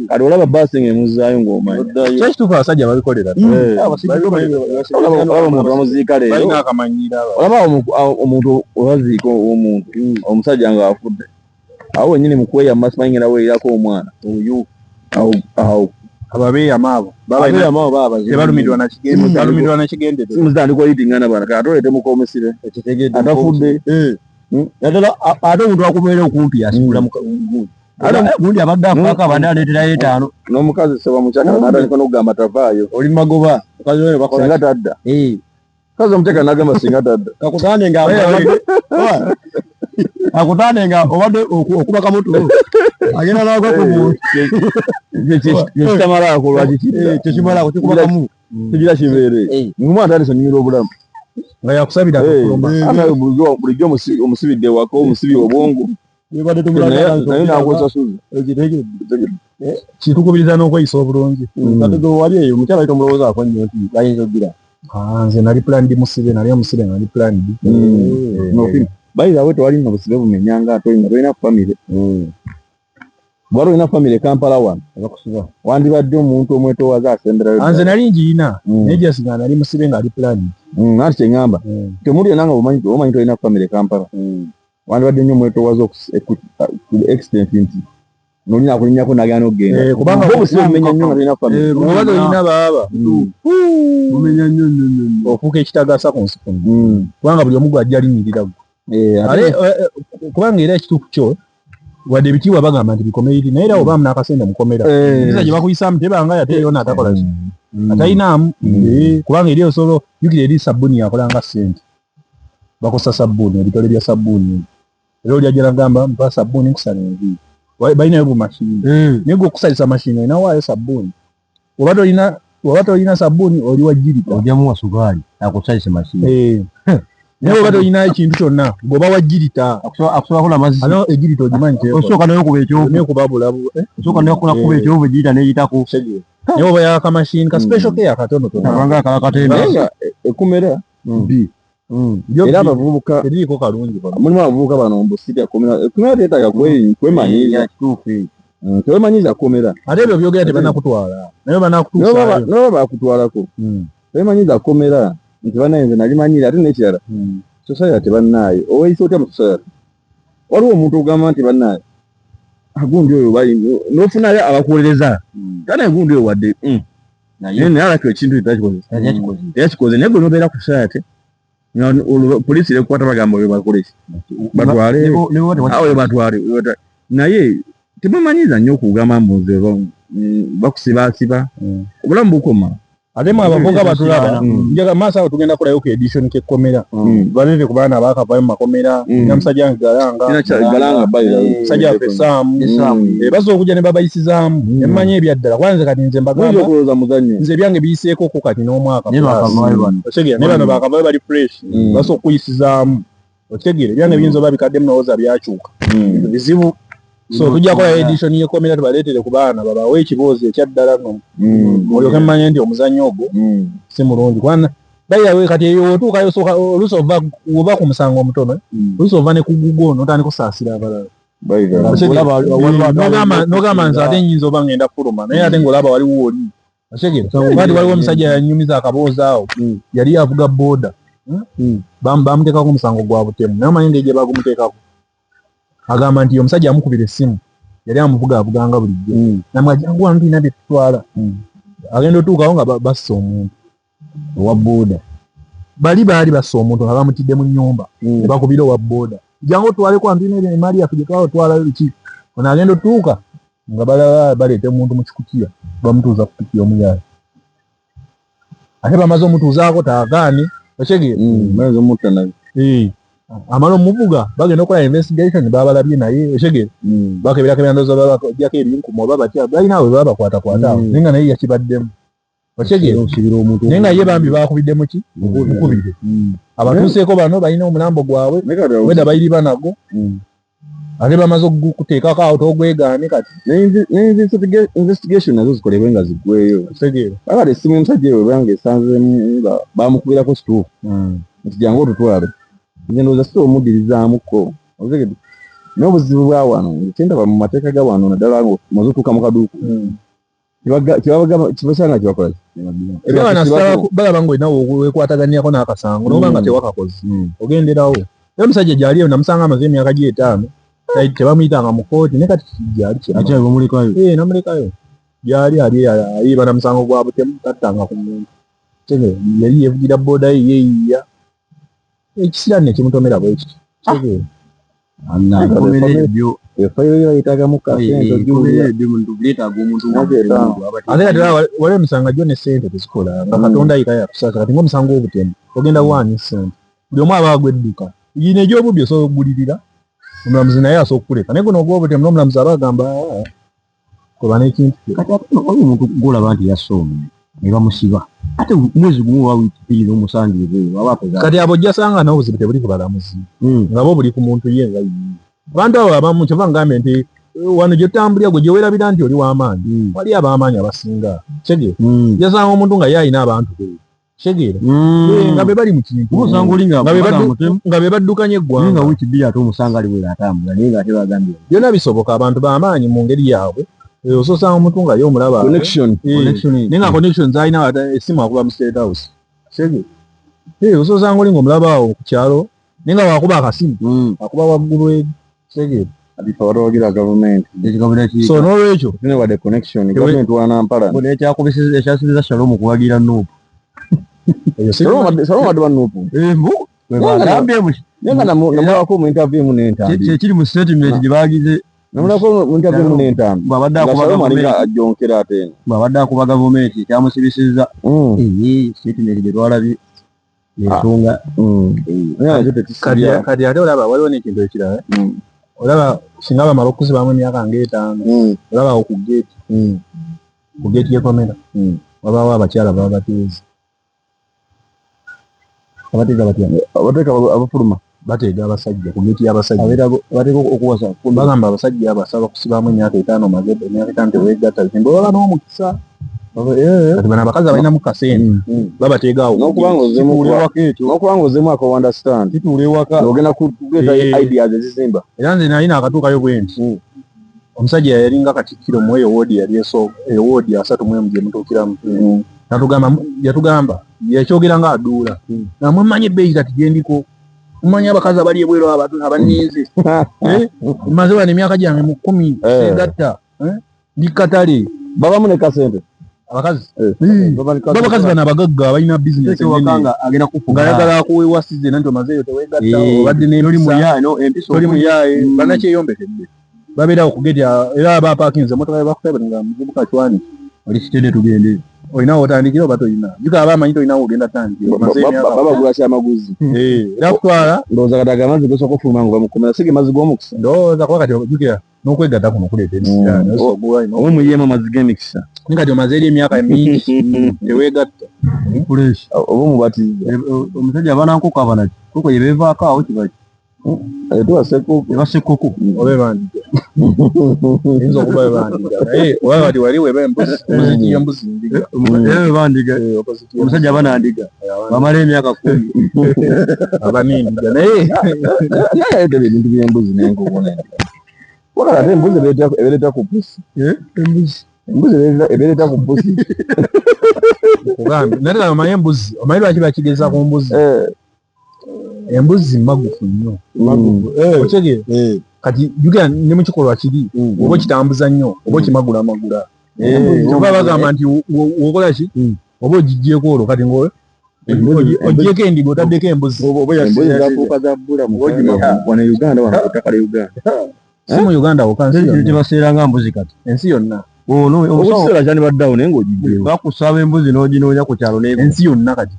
A: Kati olaba baasi ng'emuzaayo ng'omanyi.
B: Kyo kituufu, abasajja babikolera.
A: Olaba omuntu bamuziika leero.
B: Balina akamanyiiro.
A: Olaba omuntu webaziika omuntu omusajja ng'afudde, awo wennyini mu kweyama simanyi ngenda weeyirako omwana oyo awo.
B: Ababeeyama abo tebalumirwa nakigendererwa.
A: Simu zitandika oyitingana bana, kati ate oleete mukomusibe atafudde.
C: Naddala ate omuntu akubeera okumpi asigula gundi abadde afaako abadde aleeterayo 5.
A: N'omukazi seba mukyaka natandika n'okugamba tavaayo.
C: Oli magoba mukazi we bakola
A: singa tadda. Mukazi omukyaka n'agamba singa tadda.
C: Kakutande nga akutande nga obadde okuba kamutu agenda n'agwa ku muntu.
A: Kyekitamalaako lwaki kidda?
C: Tekimalaako kikuba kamu.
A: Kigira kibeere. Omwana atandise onyumirwa obulamu.
B: Nga yakusabira akakuluma.
A: Bulijjo omusibidde ewaka, omusibye obwongo. Naye n'akwesasuza.
B: Kitukubiriza n'okweyisa obulungi.
C: Kati wali eyo omukyala ayita omulowoozaako nnyo nti bayinza okugira.
B: Nze nali planned musibe, nali omusibe nga nali planned.
A: Bayira we tewali nga busibe bumenya nga ate nga tolina famire. Bw'oba olina famire Kampala wano, wandibadde omuntu omwetoowaze asemberayo.
B: Nze nali ngirina, naye just nga nali musibe nga ali planned.
A: Anti kye ŋŋamba, temuli yonna nga omanyi tolina famire Kampala. Wandibadde nnyo omwetoowaze ku extent nti nolina akulinnyako n'agenda n'okugenda.
B: Kubanga
A: obusibe bumenya nnyo nga tolina famire.
B: Oba tolina baaba.
C: Bumenya nnyo nnyo nnyo.
B: Ofuuka ekitagasa ku nsi kuno. Kubanga buli omu gw'ajja alinnyirira ggwe. Ate kubanga era ekituufu kyo wadde ebitiibwa bagamba nti bikome eri, naye era obaamu n'akasente mukomera. Empisa gye bakuyisaamu tebanga yate yona atakola ki. Atalinaamu. Kubanga eri osobola jjukira eri sabbuuni yakola nga ssente. Bakosa sabbuuni, ebitole bya sabbuuni. Era oli ajja n'agamba mpa sabbuuni nkusala enviiri. Balinayo bumashini. Naye gwe okusalisa mashini olina waayo sabbuuni. Oba tolina sabbuuni oli wa jirita.
C: Ojjamuwa sukaali akusalise mashini.
B: Naye oba tolina ekintu kyonna gweoba wa jirita.
C: Akusobako n'amazzi.
B: Ano ejirita ogimanyi kyekola.
C: Osooka n'okuba ekyovu.
B: N'okuba bulabu.
C: Osooka n'okuba ekyovu ejirita n'eyitako.
B: Naye oba yaka mashini ka special care katonotono.
C: Akabanga akala katemba.
A: Naye nga ekumera bbi. Era abavubuka
B: teriiko kalungi konna.
A: Mulimu abavubuka bano mbu sitya kkomera. Ekkomera teetaaga kwemanyiiza. Tewemanyiiza kkomera.
B: Ate ebyo byogera tebannakutwala. Naye banakutuusaayo.
A: Naye bakutwalako. Tewemanyiiza kkomera nti bannaye nze nalimanyira ate n'ekirala. Society bannaaye oweeyisa otya mu society? Waliwo omuntu ogamba nti bannaaye gundi oyo n'ofunayo abakuwolereza. Kale gundi oyo wadde naye alaka ekintu teyakikoze, naye gwe n'obeera ku society poliisi ekukwata bagamba oyo bakole ki? Batwale awo batwale. Naye temumanyiiza nnyo okugamba mbu nze bakusibaasiba. Obulamu bukoma.
B: Ate mwe abavubuka batulaba, njaga maaso awo tugenda kulayo ku edition k'ekkomera, baleete ku baana abaakavayo mu makomera, na musajja wange Galanga, musajja waffe Saamu, basobola okujja ne babayisizaamu ne mmanya ebyaddala, kuba nze kati nze mbagamba nze ebyange biyiseekoko kati n'omwaka, otegeera, naye bano baakavayo bali fresh, basobola okukuyisizaamu, otegeera, ebyange biyinza oba bikaddemu nowooza byakyuka, bizibu. So tujja kukola edition y'ekkomera, tubaleetere ku baana babawe ekiboozi ekyaddala nno, olyoke mmanye nti omuzannyo ogwo si mulungi, kubanga bayawe kati eyo otuukayo osooka oluusi ova oba ku musango omutono, oluusi ova ne ku gugwo n'otandika okusaasira abalala. Nogamba nze ate nnyinza oba ngenda fuluma, naye ate ng'olaba waliwo oli, otegeera, kati waliwo omusajja yanyumiza akaboozi awo, yali avuga booda, bamuteekako omusango gwa butemu, naye omanyi engeri gye bagumuteekako, agamba nti omusajja amukubira essimu, yali amuvuga avuganga bulijjo, namwe jangu wano tulina bye tutwala, agenda otuukawo nga bassa omuntu
C: owa booda,
B: bali baali bassa omuntu nga bamutidde mu nnyumba, ne bakubira owa booda, jangu otwaleko wano tulina emaali yaffe gye twala otwala biki, ono agenda otuuka nga balaba baleeta omuntu mu kikutiya, bamutuuza ku piki y'omuyaaye, ate bamaze omutuuzaako taagaane, otegeera, amala omuvuga, bagenda okukola investigation babalabye naye, otegeera, bakeberakebera ndowooza babajjako ebinkumu oba batya, balina awo bwe babakwatakwata awo, naye nga naye yakibaddemu, otegeera, naye nga ye bambi bakubidde muki mukubire, abatuuseeko bano balina omulambo gwabwe weda bayiriba nagwo, ate bamaze okuteekako awo togwegaane kati
A: investigation nazo zikolebwe nga ziggweyo,
B: otegeera.
A: Akati essimu omusajja eyo bwebanga esanzeemu nga bamukubirako kituufu nti jangu otutwale, nze ndowooza si omuddirizaamuko, otegedde, n'obuzibu bwa wano kyendaba mu mateeka ga wano, naddala nga omaze otuuka mu kaduuku, kibasanga kyebakola.
B: Balaba nga olina wekwataganirako n'akasango noba nga tewakakoze ogenderawo. Naye omusajja gyali eyo namusanga amaze emyaka gye etaano tebamuyitanga mu kkooti, naye kati gyali namulekayo, gyali ali ayiba na musango gwa butemu, tattanga ku muntu, yali yevugira booda ye yeeyiiya, ekisiraani ne kimutomera bwe kityo. Ate kati waliwo emisango gyo ne ssente tezikola, nga Katonda yeka yakusaasa, kati ng'omusango gw'obutemu ogenda waani ssente, buli omu aba agwa edduka, gino egy'obubbi osobola okugulirira omulamuzi naye asobola okukuleka, naye guno ogw'obutemu n'omulamuzi aba agamba koba n'ekintu kyo.
C: Kati ate waliwo omuntu gw'olaba nti yasse omuntu ne bamusiba, ate mwezi gumu oba wiiki bbiri n'omusanga ebweru aba akoze.
B: Kati abo ojja sanga n'obuzibu tebuli ku balamuzi, nga bo buli ku muntu ye nga ye. Abantu abo abamu kyova ngambye nti wano gye tutambulira gwe gye weerabira nti oli w'amaanyi, wali ab'amaanyi abasinga, kitegeera, ojja omuntu nga ye alina abantu be, kitegeera, nga be bali mu kintu, nga be baddukanya eggwanga,
C: nga wiiki bbiri ate omusanga ali bweru atambula, naye nga ate bagambye
B: byonna bisoboka, abantu b'amaanyi mu ngeri yaabwe. Ososanga omuntu nga ye omulaba naye nga connection z'alina, essimu akuba mu State House, kitegeera, ososanga oli ng'omulaba awo ku kyalo, naye nga wakuba akasimu akuba waggulu eri, kitegeera.
A: Abawagira gavumenti.
B: So n'olwekyo
A: wadde connection gavumenti wanampala
C: ekyasibiriza Shalom kuwagira NUP.
A: Shalom wadde wa NUP, naye nga namulabako mu interview emu n'entambi,
C: kyekiri mu statement gye bagize,
A: namulabako mu interview emu n'entambi
C: bw'abadde akuba
A: Shalom alinga ajjonkera ate eno
C: bw'abadde akuba gavumenti kyamusibisizza statement gye twalabye ensonga.
B: Kati ate olaba waliwo n'ekintu ekirala, olaba singa bamala okusibamu emyaka ng'etaano, olaba awo ku geeti, ku geeti y'ekomera wabaawo abakyala baba bateezi.
C: Abateega batya?
A: Abateeka abafuluma.
B: Bateega abasajja ku geeti y'abasajja.
C: Bateeka okuwasa.
B: Bagamba abasajja abasaba kusibamu emyaka etaano, omaze emyaka etaano teweegatta, bwe baba n'omukisa. Kati bano abakazi abalinamu kasente babateega awo.
A: N'okuba nga ozzeemu ako understand
B: kituula ewaka
A: ogenda kuleeta ideas ezizimba.
B: Era nze nali naakatuukayo bwe nti omusajja yalinga katikkiro mu eyo woodi, yali eyo woodi 31 gye mutuukiramu, natugamba, yatugamba yakyogera nga aduula, namwe mmanyi ebbeeyi kati gye ndiko, mumanyi abakazi abali ebweru abanninze, maze wano emyaka gyange mu 10 segatta, ndi katale.
A: Babamu ne kasente.
B: Abakazi babakazi bano abagagga abalina bizinesi ng'ayagala akuwewa size nanti omazeeyo teweegatta, obadde n'empisa, toli muyaaye, bannakyeyombekedde babeerawo ku geeti, era aba apaakinze emotoka ye bakutaba nga muvubuka cwani
C: oli kitede tugende.
B: Olina wotandikira oba toyina? Jjuka aba amanyi tolina wogenda tandikira. Omaze emyaka.
A: Babagula kyamaguzi.
B: Era kutwala.
A: Ndowooza kati ago amazzi gasooka ofuluma nga bamukomera si ge mazzi g'omukisa.
B: Ndowooza kuba kati ojjukira n'okwegatta kuno kuleeta emisiraani.
A: Oba muyiyeemu amazzi g'emikisa.
B: Naye kati omaze eri emyaka mingi teweegatta.
A: Oba omubatiza.
C: Omusajja aba na nkoko aba naki? Nkoko ye beevaako awo kiba ki?
A: Tuba ssekkoko.
C: Eba ssekkoko.
B: Oba ebandiga. Eyinza okuba ebandiga. Naye oba kati wali weba embuzi, opposite y'embuzi ndiga.
C: Era ebandiga. Omusajja aba nandiga. Bamala emyaka 10.
B: Aba n'endiga. Naye
A: yaleetera ebintu by'embuzi n'enkoko n'endiga. Wabula ate embuzi ebeereta ku pusi.
C: Embuzi.
A: Embuzi ebeereta ku pusi.
B: Kugambye. Naye ddala omanyi embuzi, omanyi lwaki bakigeza ku mbuzi? Embuzi magufu nnyo. Otegeera? Kati jjukira ne mu kikolwa kiri, oba okitambuza nnyo, oba okimagulamagula. Oba bagamba nti wokola ki? Oba ogiggyeeko olwo kati oggyeko endiga otaddeko embuzi.
A: Embuzi zafuuka za bbula mu wano Uganda, wano ku ttaka lya Uganda.
B: Si mu Uganda wokka, nsi yonna.
C: Tebaseera nga mbuzi kati.
B: Ensi yonna.
A: Obuseera kyandibadde awo naye ng'ogiggyeewo.
C: Bakusaba embuzi n'oginoonya ku kyalo n'ebula.
B: Ensi yonna kati.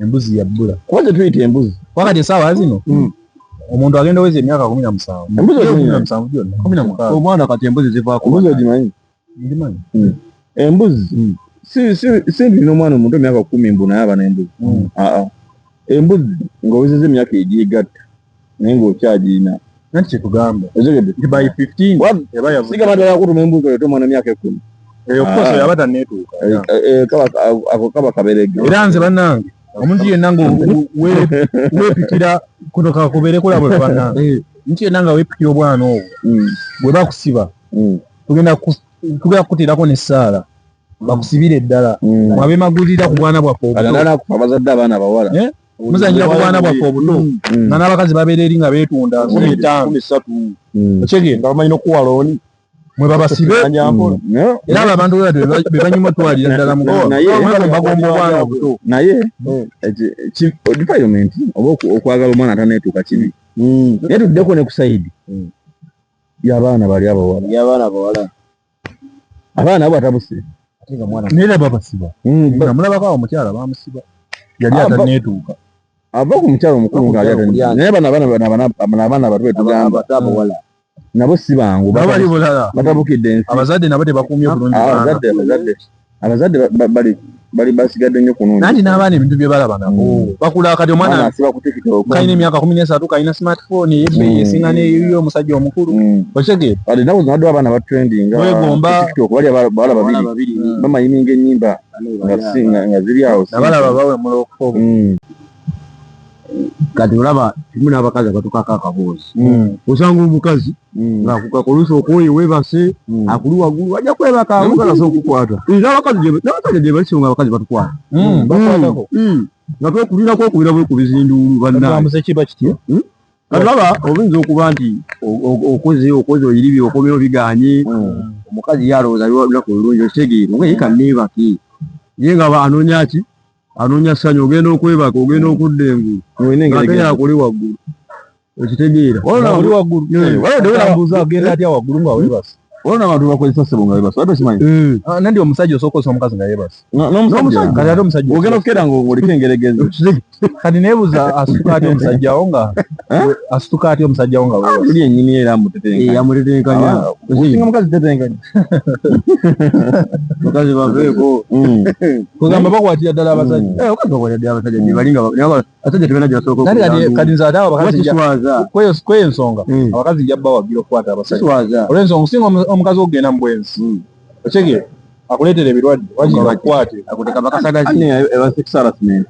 B: Embuzi ya bbula.
A: Kuba gye tuyita embuzi.
B: Kuba kati essaawa zino, omuntu agenda oweza emyaka 17.
A: Embuzi ogimanyi?
B: 17 gyonna, 16.
C: Omwana kati embuzi zivaako.
A: Embuzi ogimanyi?
B: Ngimanyi.
A: Embuzi. Si nti n'omwana omuto emyaka 10 mbu naye aba n'embuzi. Embuzi ng'owezezza emyaka egyegatta naye ng'okyagirina.
B: Nanti kye tugamba.
A: Otegedde?
B: Nti by 15 eba yavudde.
A: Sigamba nti akutuma embuzi oleete omwana emyaka 10.
B: Of course, oyo aba tanneetuuka.
A: Ako kaba kaberege.
B: Era nze bannange, omuntu yenna weepikira kuno kakubeere kulaba bwe bannange. Omuntu yenna nga weepikira obwana obwo, bwe bakusiba, tugenda kukuteerako n'essaala. Bakusibire ddala. Mwabemagulira ku bwana bwaffe obuto.
A: Kati nakufa abazadde abaana abawala.
B: Muzannyira ku bwana bwaffe obuto. Nga n'abakazi babeera eri nga beetunda 15.
C: 13.
B: Otegeera?
C: Nga bamanyi n'okuwa looni.
B: Mwe babasibe. Era abo abantu be banyuma otwalira ddala mu bagomba obwana obuto.
A: Naye defilement oba okwagala omwana ataneetuuka kibi. Naye tuddeko ne ku side y'abaana bali abawala.
C: Y'abaana abawala.
A: Abaana abo batabuse.
B: Naye era babasiba. Nga mulabako awo omukyala bamusiba. Yali ataneetuuka.
A: Ava ku mukyala omukulu ng'ali ataneetuuka. Naye bano abaana abato be tugamba. Nabo si bangu.
B: Bali bulala.
A: Batabukidde ensi.
B: Abazadde nabo tebakuumye bulungi.
A: Abazadde bali basigadde nnyo kunoonya.
B: Nanti n'abaana ebintu bye balaba nabo. Bakula kati omwana
A: asiba ku TikTok.
B: Kalina emyaka 13 kalina smartphone ey'ebbeeyi esinga n'eyiyo omusajja omukulu. Otegeera?
A: Kati ennaku zino waliwo abaana ba trending
B: Weegomba.
A: TikTok bali abawala babiri. Bamayiminga ennyimba nga ziri awo.
B: Nabalaba bawemula okufa.
C: Kati olaba kimu n'abakazi abatukako akaboozi. Osanga omukazi ng'akukakolusa okwoyo weebase, akuli waggulu ajja kwebaka.
A: Omukazi asobola okukwata.
C: N'abasajja gye bali singa abakazi batukwata.
B: Bakwatako.
C: Nga twekulirako okubira bwekubiza enduulu bannange.
B: Batambuze kiba kitya?
C: Kati olaba oyinza okuba nti okoze oyiribye okomyewo biganye. Omukazi ye alowooza lunaku olulungi okitegeera nga ye kanneebake. Ye nga anoonya ki? Anoonya ssanyu ogenda okwebaka ogenda okudda engulu. Ate yakuli waggulu. Okitegeera?
B: Oli waggulu. Agenda atya waggulu nga weebase?
A: Waliwo n'abantu bakozesa ssebo nga weebase, wali tokimanyi?
B: Nandi omusajja osooka okozesa omukazi nga yeebase.
A: N'omusajja.
B: Kati ate omusajja
A: Ogenda okukeera ng'oliko engeregezi.
B: Kati neebuuza asituka atya omusajja wo nga asituka atya omusajja wo nga weebase?
A: Tuli ennyini era amutetenkanya.
C: Amutetenkanya.
A: Osinga mukazi tetenkanya.
C: Bakazi baveeko.
B: Kugamba bakwatira ddala abasajja.
C: Abakazi bakwatira ddala abasajja gye bali nga abasajja tebalina gye basooka
B: Kati kati nze ate abo abakazi
C: kiswaza.
B: Kweyo ensonga abakazi nja bawagira okukwata abasajja.
C: Kiswaza.
B: Olw'ensonga osinga omukazi okugenda mu bwenzi. Otegeera? Akuleetera ebirwadde wakiri kakwate.
C: Akuteka bakasagazi.
A: Eba sex harassment.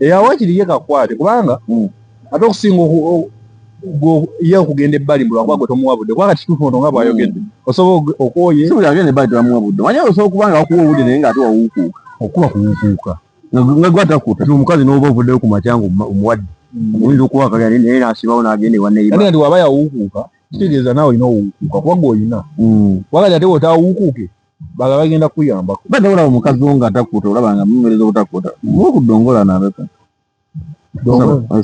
B: Wakiri ye kakwate kubanga ate okusinga ye okugenda ebbali mbu lwakuba gwe tomuwabudde kubanga kituufu ono nga bw'ayogedde. Osobola okwoye.
A: Si buli agenda ebbali tebamuwabudde. Omanyi osobola okuba nga bakuwa obudde naye ng'ate wawuukuuka.
C: Okuba kuwuukuuka.
A: Nga gwatakuta.
C: Nti omukazi n'oba ovuddeyo ku makya ng'omuwadde. Oyinza okuwa akagala naye n'asibawo n'agenda ewa neighbor.
B: Ate nti waba yawuukuuka kitegeeza naawe olina owuukuuka kuba gwe olina. Kubanga ate bw'otaawuukuuke balala bagenda kukuyambako.
A: Badde olaba omukazi wo ng'atakuta olaba nga mumuweereza obutakuta. Muwe ku ddongola anaabeko.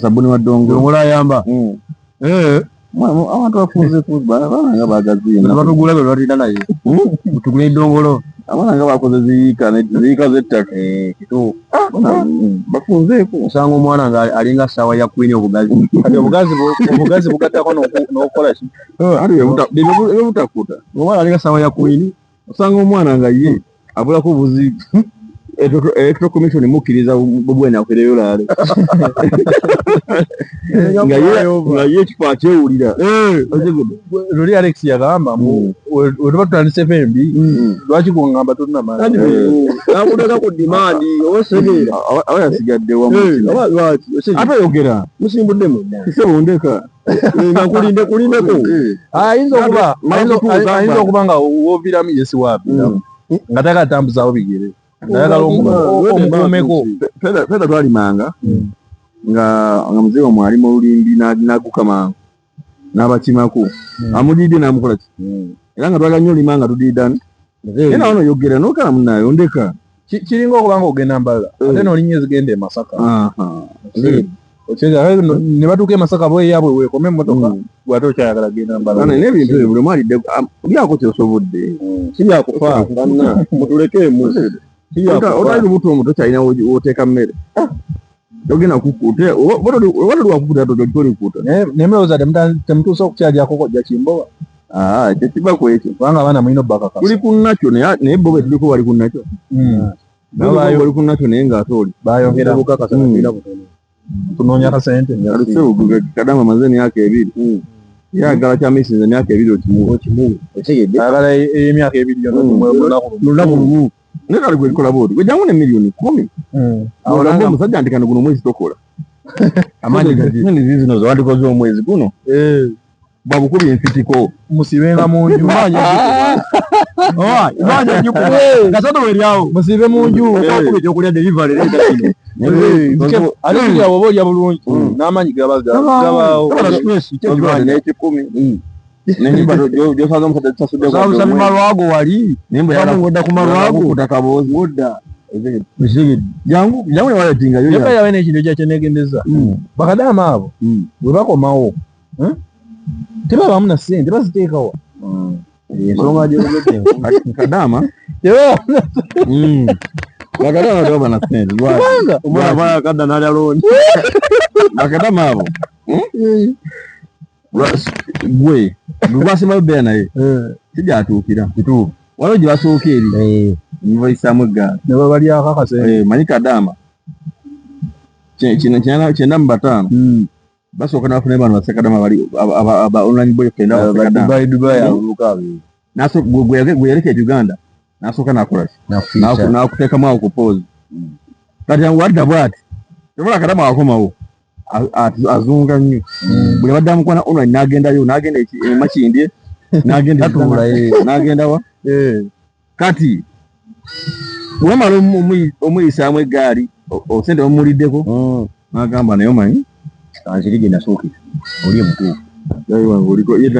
A: Sabbuuni wa ddongola.
C: Ddongola ayamba.
A: Abantu bafunze baana nga bagaziye.
C: Batugula be batulina naye. Tugula eddongolo.
A: Abaana nga bakoze ziyiika ziyiika z'ettaka.
C: Eh, kituufu.
A: Ah, bafunzeeko.
C: Osanga omwana nga alinga ssaawa ya kwini obugazi.
B: Kati obugazi bugattako n'okukola ki?
A: Ati bwe butakuta.
C: Omwana alinga ssaawa ya kwini.
A: Osanga omwana nga ye abulako buzi electoral commission mukkiriza bubwene akwereyo laale nga ye ekifo akyewulira.
B: Luli Alex yagamba wetuba tutandise fembi, lwaki kuŋŋamba totunamala?
C: Nakuteka ku demand oba segeera.
A: Aba yasigadde wamu
C: lwaki
A: ate oyogera
C: musimbudde munda
A: sebo ndeka
C: nga kulinde kulindeko.
B: Ayinza okuba nga woviiramu yesi waaviramu nga tayagala tambuzawo bigere, ayagala omukuumeko.
A: Fedha twalimanga nga muzeeyi wamwe ali mu lulimbi n'aguka mangu n'abakimako amudidde n'amukola ki, era nga twagala nnyo olima nga tudiddana, naye nawe noyogera nokala munaye ondeka.
B: Kiringa okuba nga ogenda Mbalala ate nolinnya ezigenda e Masaka, ne batuuka e Masaka bweyabwe weekome emmotoka gwate okyayagala genda Mbalala.
A: N'ebintu ebyo buli omu alidde lyako kyosobodde.
C: Si byakufa banna, mutulekemu.
A: Otali lubuto omuto kyalina woteeka mmere togenda kukuta oba toli wakukuta tolikuta.
B: Naye mulowooza temutuuse okukyalyako kojja Kimbowa?
A: Ekyo kiva ku ekyo.
B: Kubanga abaana mulina obbakakasa.
A: Tuli ku nakyo, naye bo betuliko bali ku nakyo, bali ku nakyo, naye ng'ate oli
B: bayongera kunoonya kasente.
A: Kadama amaze emyaka 2, yagala kyamisinza emyaka 2 okimuwa.
C: Okimuwa, otegedde?
B: Ayagala ey'emyaka 2 yonna
C: lunaku lumu.
A: Naye kale gwe kola bwoti, gwe jangu ne miliyoni 10, ogambe omusajja nti kano guno omwezi tokola.
C: Amaanyi gaji.
A: Zino zewandikoze omwezi guno bwabukubye enfitiko.
B: Musibenga mu nju.
C: Kasatu weryawo.
B: Musibe mu nju.
C: Okuba ekyokulya delivery, leeta kino.
B: Ate kugira bwoba olya bulungi n'amaanyi gabaawo.
A: N'ekikumi nenyumba gyosanze omusajja tusasudde.
C: Osabusa malwago wali odda ku malwago.
A: Kuta kaboozi.
C: Odda.
A: Jangu jangu newaletingayo.
B: Naye yawe n'ekintu ekyakyonegembeza, bakadaama abo bwe bakomawo, tebabaamu na ssente, baziteekawa?
C: Ensonga gyogedde.
A: Kadaama, bakadaama tebaba na ssente.
B: Kubanga
C: omwana aba yakadda n'alya loan.
A: Bakadaama abo, gwe lwasembayo beera naye kijatuukira waliwo gye basooka eri nibayisaamu eggaali.
B: Ne babalyako akasente.
A: Manyi kadaama 95 basooka nabafuna bano basekadama bali aba online boyfriend abasekadama.
C: Dubai, Dubai aluka.
A: Gwe yaleka e Uganda nasooka nakola ki, nakuteekamu awo ku pause. Kati wadda bwati tobola kadama wakomawo azunga nnyo, buli abadde amukwana online n'agendayo, n'agenda e Makindye, n'agenda n'agenda wa. Kati wamala omuyisaamu eggaali, osente omuliddeko, n'agamba naye omanyi
C: Kanziri gye nasookera oli omutuufu.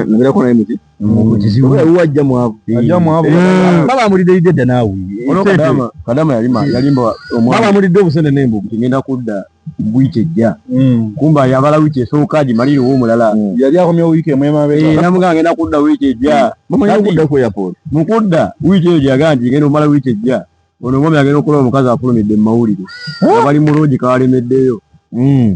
A: Nabeerako naye muki
C: Mukizibu.
A: Wajja mwavu.
B: Ajja mwavu.
A: Baba amulidde dda naawe.
C: Ono kadama yalimba omwana.
A: Baba amulidde obusente n'embugo.
C: Nti ngenda kudda wiiki ejja, kumba yabala wiiki esooka agimalire ow'omulala.
B: Yali akomyewo wiiki emu emabega.
C: Namugamba ngenda kudda wiiki ejja.
A: Bamanyi okudda ku airport.
C: Mukudda wiiki eyo gyagaa nti ngenda omala wiiki ejja, ono omwami agenda okulaba omukazi afulumidde mu mawulire nga bali mu lodge kabalemeddeyo.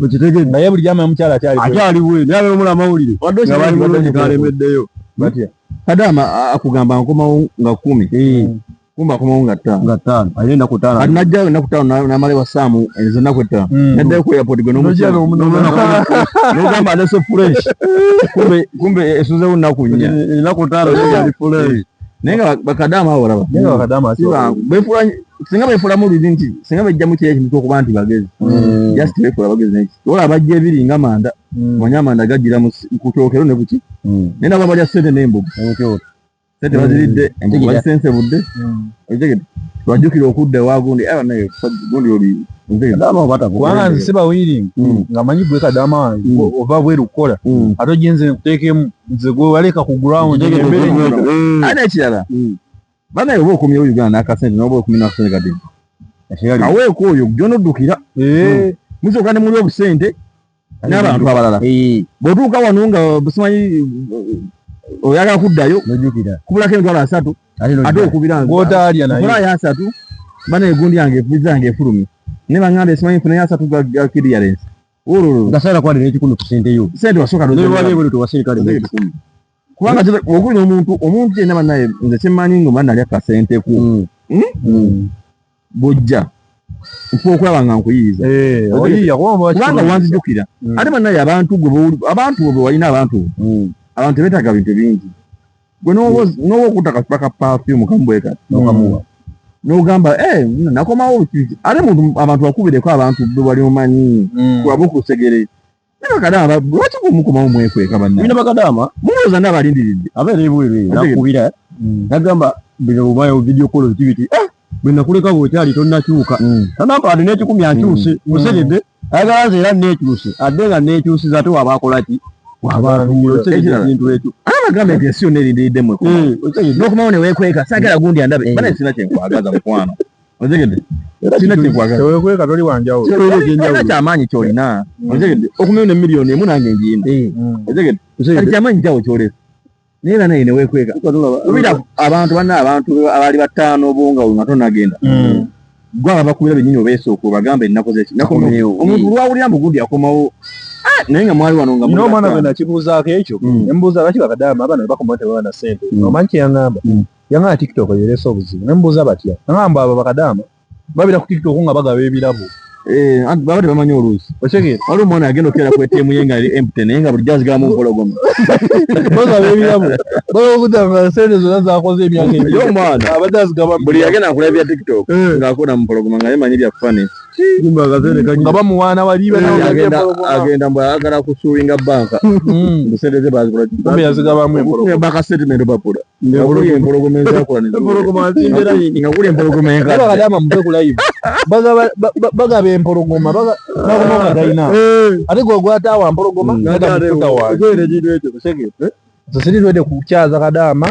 C: Okitegedde?
B: Naye bulijjo amanyi mukyala akyali
C: Akyali bwe naye abeera amawulire nga bali mu lodge kabalemeddeyo.
B: Batya?
A: Kadama akugamba nkomawo nga 10, kumba akomawo nga 5.
C: Nga 5, alina ennaku 5.
A: Kati najjayo ennaku 5 n'amala ewa Saamu ezo ennaku 5, naddayo ku airport gwe n'ogamba aleese fresh, kumbe esuzewo nnaku 4.
C: Ennaku 5 yali fresh.
A: Naye nga bakadaama abo olaba
B: Naye nga bakadaama
A: si bangu. Beefuula, singa beefuulamu luli nti singa bejjamu kiri ekintu ky'okuba nti bagezi, just beefuula bagezi neki olaba bajja ebiri nga manda, omanyi amanda gajjira ku kyokero ne kuki, naye nabo balya ssente n'embugo, sente baziridde, embugo bazisensebudde. Okitegedde? Twajjukira okudda ewa gundi aba naye gundi oli nze.
C: Kadama oba
B: Kubanga nze siba willing nga manyi gwe kadaama wange ova bweru kukola, ate ogenze nkuteekemu nze gwe waleka ku ground embeera ennyini.
A: Ate ekirala banaye oba okomyewo Uganda n'akasente noba okomye n'akasente kati aweeko oyo gyonoddukira musooka ne muli obusente n'abantu abalala, bw'otuuka wano nga simanyi oyagala kuddayo
C: Nojjukira
A: kubulako 30,000. Ate okubira
B: Gw'otaalya naye.
A: nkola yasatu bana egundi yange visa yange efulumye ne baŋŋamba esimanyi nfuna yasatu ga clearance ololo
C: Gasaala kwali n'ekikumi ku ssente yo.
A: Sente wasooka
C: N'olwali ebweru tewasirikale n'ekikumi.
A: Kubanga okuli omuntu yenna bannaye nze kyemmanyi nga oba nalya kasente ku bw'ojja nfuba okulaba nga nkuyiyiza.
B: Oyiiya kuba oba
A: kubanga wanzijukira. Ate bannaye abantu gwe abantu bo be walina abantu abantu tebeetaaga bintu bingi. Gwe n'oba okutta kacupa ka perfume kamu bwe kati
C: N'okamuwa.
A: N'ogamba nakomawo kiki ate muntu abantu bakubireko abantu be wali omanyi kuba okusegere. Naye bakadaama lwaki gwe mukomawo mwekweka bannaye?
C: Bino bakadaama
A: Mulowooza n'abalindiridde.
C: Abeera ebweru eyo nakubira nagamba bino obayo video call biti biti bwe nakuleka bw'okyali tonnakyuka. Tanampa wadde n'ekikumi ankyuse otegedde ayagala nze era neekyuse adde nga neekyusiza ate waba akola ki? Waba atuula otegedde ekintu ekyo.
A: Ate bagamba nti ensi yonna erindiridde mmwe.
C: Otegedde.
A: N'okomawo ne weekweka saagala gundi andabe. Bana sirina kye nkwagaza mukwano. Otegedde. Sirina kye nkwagaza.
B: Teweekweka toli wa njawulo.
A: Tolina kyamaanyi ky'olina. Otegedde. Okumayo ne miliyoni emu nange ngiyina. Otegedde. Kati kyamaanyi kyawo ky'olesa. Naye era naye ne weekweka. Obira abantu banna abantu abaali bataano bo nga nga tonagenda. Gwe abakubira bennyini obeesooka obagambe ennaku z'eki.
C: Nakomyewo.
A: Omuntu lwawulira mbu gundi akomawo. Naye nga mwali wano nga
B: Nina
A: muli
B: omwana
A: bataano.
B: gwe nakibuuzaako ekyo. Ne mbuuza lwaki bakadaama abaana bakomawo tebaba na ssente. Omanyi kye yaŋŋamba? Yaŋŋamba TikTok yereese obuzibu. Ne mbuuza batya? Yaŋŋamba abo bakadaama babeera ku TikTok nga bagaba ebirabo.
A: Anti baba tebamanyi oluusi.
B: Otegeera?
A: Waliwo omwana agenda okukeera ku ATM ye nga eri empty naye nga bulijjo azigabamu mpologoma.
B: Bagaba ebirabo. Bagaba okudda nga ssente zonna z'akoze emyaka ebiri.
A: Ye omwana.
B: Abadde azigabamu.
A: Buli yagenda akola ebya TikTok ng'akola mu mpologoma nga yemanyi bya funny.
B: Nga bamuwaana wali
A: Agenda mbu ayagala kusuulinga banka. Mbu ssente ze baazikola ki?
B: Kumbe yazigabamu empologoma.
A: Okumbe banka statement bapula. Nga kuli empologoma ezakola ne ziwera.
B: Empologoma nzimbera yini.
A: Nga kuli empologoma enkadde.
B: Naye bakadaama muve ku live. Bagaba empologoma, bagaba nga talina. Ate gwe gw'ataawa mpologoma, gada mutawaana. Nze siri ready kukyaza kadaama.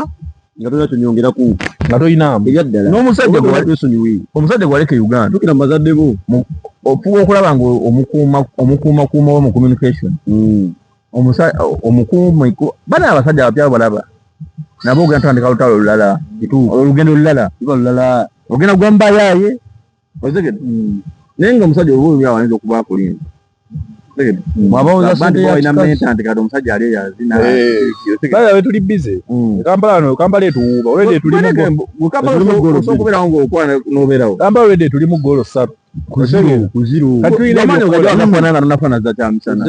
C: Nga tolina ky'onyongerako.
B: Nga tolinaamu.
C: Ebya ddala.
A: N'omusajja
C: Oba
A: gwe
C: twesonyiwe.
A: Omusajja gw'aleka e Uganda.
C: Tukira mu bazadde bo.
A: Ofuba okulaba nga omukuumakuuma wo mu communication. Omukuuma bana abasajja abapya balaba. Nabo ogenda tandika lutalo lulala. Olugendo lulala.
C: Luba lulala.
A: Ogenda kugwa mu bayaaye. Otegedde? Naye nga omusajja oba oli awo ayinza okuba akulinze. Otegedde?
C: Bw'aba oza
A: Abantu
C: ssente ya
A: balina
C: kikazi.
A: menta nti kati omusajja ali eyo azina. Otegedde?
B: Baya be tuli busy. Kampala wano, Kampala etuwuuba. Already tuli mu
A: Gwe
B: go-
A: Kampala
C: Tuli mu goal
A: osobola okubeerawo ng'okwana n'obeerawo.
B: Kampala already tuli mu goolo ssatu.
C: Ku zero, ku zero.
B: Kati tulina
A: Amaanyi
B: ebyokukola.
A: ogajja wakafaanana nga tonafaanana za kyamisana.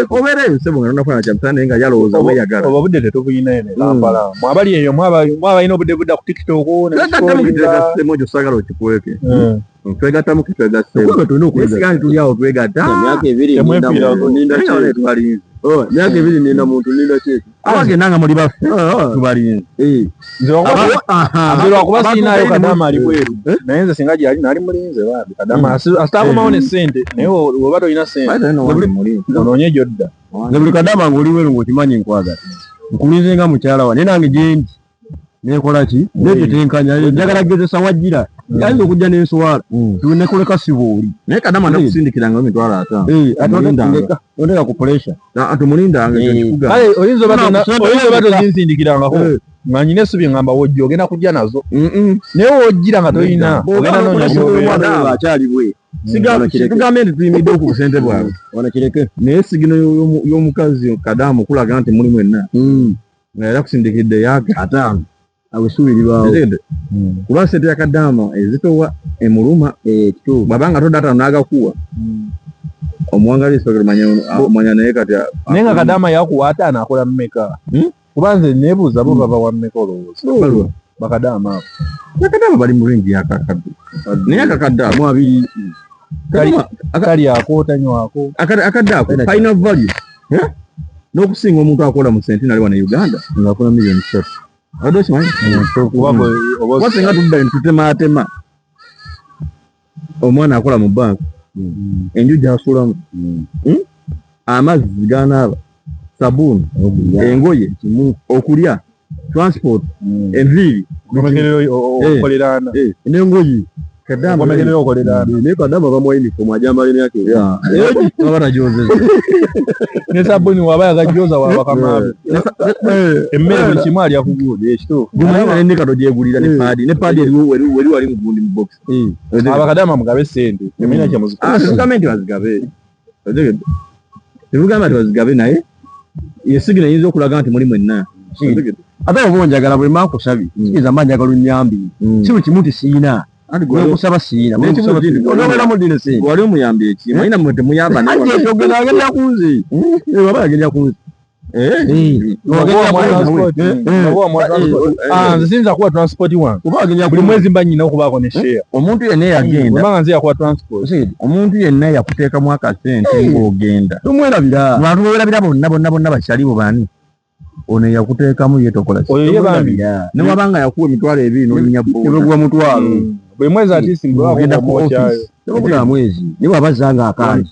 A: Obeereyo ssebo nga tonafaanana kyamisana naye nga yalowooza weeyagala.
B: Oba obudde tetubulina eno e Kampala. Mwe abali eyo, mwe abalina obudde budda ku TikTok, ne
A: Twegattamu
B: scrollinga.
A: kitwegassemu ekyo saagala okikweke. Twegattamu kitwegassemu.
C: Okwega tulina okwega.
A: Naye singa nti tuli awo twegatta.
C: Emyaka ebiri
B: Temwefiira.
C: ninda muntu, ninda
A: Naye nga
C: kyeki.
A: wano twalinze.
C: Oh, emyaka ebiri ninda muntu, ninda kyeki.
A: Abagenda nga muli baffe, tubalinze.
B: Nze lwakuba
A: Abantu
B: siinaayo
A: balina
B: Kadaama ali bweru. Naye nze singa gyali nali mulinze bambi. Kadaama asitaakomawo ne ssente. Naye oba tolina ssente,
A: Baita eno wange mulinze.
B: onoonye gy'odda.
C: Nze buli Kadaama ng'oli bweru ng'okimanyi nkwagala. Nkulinze nga mukyala wa, naye nange gye ndi. Neekola ki? Neetetenkanya. Njagala kugezesa wajjira. Ayinza okujja n'enswala. Nekuleka si bw'oli.
A: Naye Kadaama nakusindikiranga 50,000.
C: Ate
A: Omulindanga.
C: ondeka ku pressure.
A: Ate omulindanga ekyo nkikugamba.
B: Kale oyinza oba oyinza oba tozinsindikirangaho. Nga nyina essuubi ngamba w'ojja ogenda kujja nazo. Naye w'ojjira nga tolina, ogenda noonya gy'obeera.
C: Omwana oyo akyali bwe.
A: Tugambye nti tuyimiridde ku busente bwabwe.
C: Wano kireke.
A: Naye sigino y'omukazi Kadaama okulaga nti muli mwenna. Nga era kusindikidde yaka 5.
C: Awo essuubi libaawo.
A: Otegedde? Kuba ssente ya Kadaama ezitowa emuluma.
C: Kituufu.
A: Bw'abanga todda 5 n'agakuwa. Omuwanga liisogero omanya naye kati
B: Naye nga Kadaama yakuwa 5 akola mmeka? Kuba nze neebuuza bo baba wa mmeka olowooza?
A: Balwa.
B: Bakadaama abo.
A: Bakadaama bali mu ringi y'akakadde. Naye akakadde ako.
C: Mu abiri.
B: Kalyako tanywako.
A: Akadde ako kalina value. N'okusinga omuntu akola mu Centenary wano e Uganda ng'akola miliyoni 3. Obadde okimanyi?
B: Kuba gwe oba
A: Kuba singa tudda ne tutemaatema. Omwana akola mu banka. Enju gy'asulamu. Amazzi g'anaaba, sabbuuni, engoye, okulya, transport, enviiri.
B: Omugerero okoleraana.
C: N'engoye.
B: Okomekerera okolera
C: naye Kadama bamuwa uniform ajambala emyaka ebiri.
A: Baba tajozeza.
B: Ne sabuni waba yagajoza waba kamabe. Emmere buli kimu alya ku gundi ekituufu.
A: Gumanya ne nika togyegulira ne paadi ne paadi eriwo weri weri wali mu gundi mu box.
B: Abakadama mugabe sente. Temulina kye muzikola.
A: Ah, tetugambe nti bazigabe. Otegedde? Tetugamba nti bazigabe naye yesigina eyinza okulaga nti muli mwenna. Otegedde?
C: Ate oba onjagala bwe mba nkusabye kitegeeza mba njagala onnyambe. Si buli kimu nti siyina. Nkusaba siyina. Onobeeramu ddi ne sente?
A: Wali omuyambi eki? Manyi nammwe temuyamba naye.
C: Anti ekyogera agendera ku nze. Baba agendera ku nze.
B: Nze siyinza kuwa transport wange. Buli mwezi mba nnyina okubaako ne share.
A: Omuntu yenna eyagenda.
B: Kubanga nze yakuwa transport.
A: Omuntu yenna yakuteekamu akasente ng'ogenda.
C: Tomwerabira.
A: Abantu bewerabira bonna bonna bonna bakyalibo bani? Ono yakuteekamu ye tokola ki?
B: Oyo ye bambi.
A: Ne wabanga yakuwa 20,000 n'olinnya boda.
C: Ne bweguba mutwalo.
B: Buli mwezi at least
A: Ogenda ku
B: mbwakyo.
C: Tebagula mwezi. Naye bw'aba nga akanje.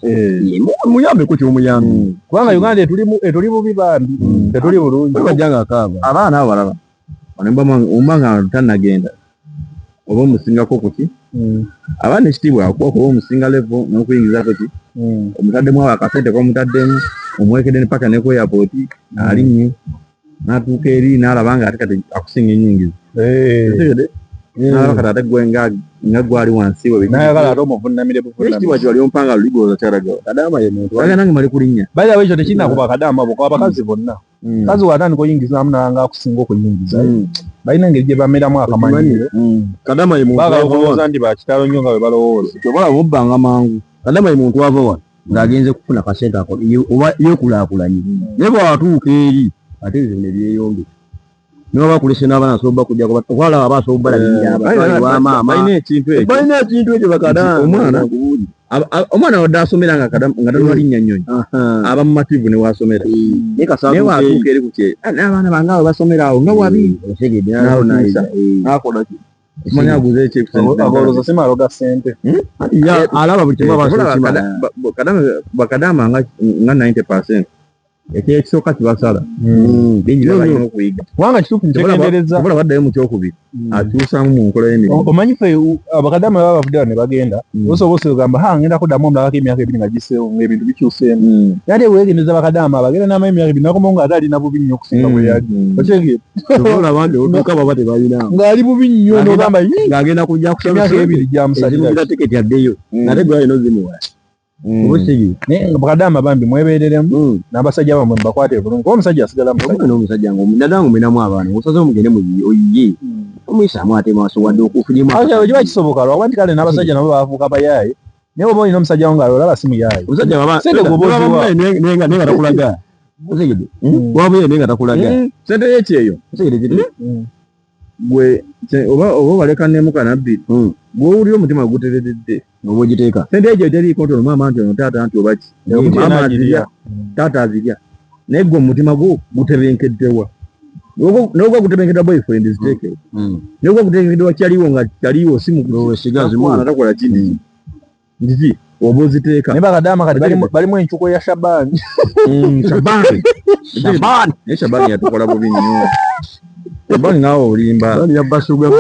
C: Muyambeko ky'omuyambi.
B: Kubanga Uganda etuli bubi bambi. Tetuli bulungi.
C: Bwe bajja nga akaaba.
A: Abaana abo balaba. Ono mba nga tannagenda. Oba omusingako ku ki? Abaana ekitiibwa akuwa kuba omusinga level n'okuyingizaako ki? Omutaddemu awo akasente k'omutaddemu, omuwerekedde ne paka ne ku airport, alinnye. N'atuuka eri n'alaba nga ate kati akusinga ennyingiza. Otegedde? N'alaba kati ate gwe nga gwe ali wansi we.
B: N'ayagala ate omuvunnamire buvunnamire.
A: Ekitiibwa kye wali ompanga luligooza kyalagawa.
C: Kadama ye muntu.
A: Olaga nange mali kulinnya.
B: By the way, ekyo tekirina kuba Kadama bokka, abakazi bonna. Mukazi bw'atandika oyingizaamu n'anga akusinga okuyingiza. Balina engeri gye bameramu akamanyiiro.
C: Kadama ye muntu.
B: Baagala okulowooza nti bakitalo nnyo nga bwe balowooza.
A: Tobola bubbanga mangu.
C: Kadama ye muntu ava wano ng'agenze kufuna kasente ako oba yeekulaakulanye. Naye bw'atuuka eri ate ebizibu ne byeyongera. Ne baba bakulese n'abaana asobola okujjako okwalaba aba asobola obalabirira abatwale wa maama.
A: Balina ekintu ekyo.
C: Balina ekintu ekyo bakadama.
A: Omwana wadde asomera nga tanwa linnya nnyonyi. Aba mumativu ne waasomera.
C: Naye
A: waatuuka eri ku kye. N'abaana bange abo basomera awo nga wabi.
C: N'akyusa.
A: N'akola ki? Simanyi aguze eki
B: Agolooza si malo ga ssente.
C: Alaba buli kimu aba asobola.
A: Bakadama nga 90%. Ekyo ekisooka kibasala. Bingi bye balina okuyiga.
B: Kubanga kituufu nkyegendereza.
A: Obola baddayo mu kyokubiri. Akyusaamu mu nkola y'emirimu.
B: Omanyi ffe abakadama baba bavudde wano ne bagenda. Osobola okugamba ha ngenda kuddamu omulabako emyaka 2 nga giseewo ng'ebintu bikyuseemu. Naye ate weegendereza bakadama abagenda n'amaanyi emyaka 2 n'akomawo ng'ate alina bubi nnyo okusinga bwe yali. Okitegeera?
C: Obola abandi otuuka baba tebalina.
B: Ng'ali bubi nnyo n'ogamba
C: ng'agenda kujja kusaba
B: emyaka 2 gyamusalira.
C: Ezimugula tiketi addeyo. Ate gwe alina ozimuwa. Obusigi.
B: Naye bakadama bambi mwebeereremu n'abasajja bammwe mubakwate bulungi kuba omusajja asigala musajja.
C: Omwana omusajja naddala ng'omulinamu abaana osazeewo mugende oyiye. Omuyisaamu ate maaso wadde okufunyemu.
B: Ate kiba kisoboka lwakuba nti kale n'abasajja nabo bafuuka bayaaye. Naye oba olina omusajja wo ng'alolaba si muyaaye.
C: Omusajja baba
B: Sente gwe oba oziwa.
C: naye nga takulaga. Otegedde? Waba naye nga takulaga.
A: Sente y'ekyeyo.
C: Otegedde?
A: Gwe oba obaleka ne muka nabbi. Gw'owulira omutima guteredde.
C: Oba ogiteeka.
A: Sente egyo teriiko nti ono maama nti ono taata nti oba ki. Maama azirya, taata azirya. Naye gwe omutima gwo gutebenkeddewa. N'ogwa gutebenkeddwa boyfriend ziteekewo. N'ogwa gutebenkeddwa kyaliwo nga kyaliwo si
C: mukusigazimu.
A: Takola kindi. Nti oba oziteeka.
B: Naye bakadama kati balimu encuko ya Shabani.
A: Shabani.
C: Shabani.
A: Naye Shabani yatukola bubi nnyo. Shabani naawe olimba.
C: Shabani yabba sugar.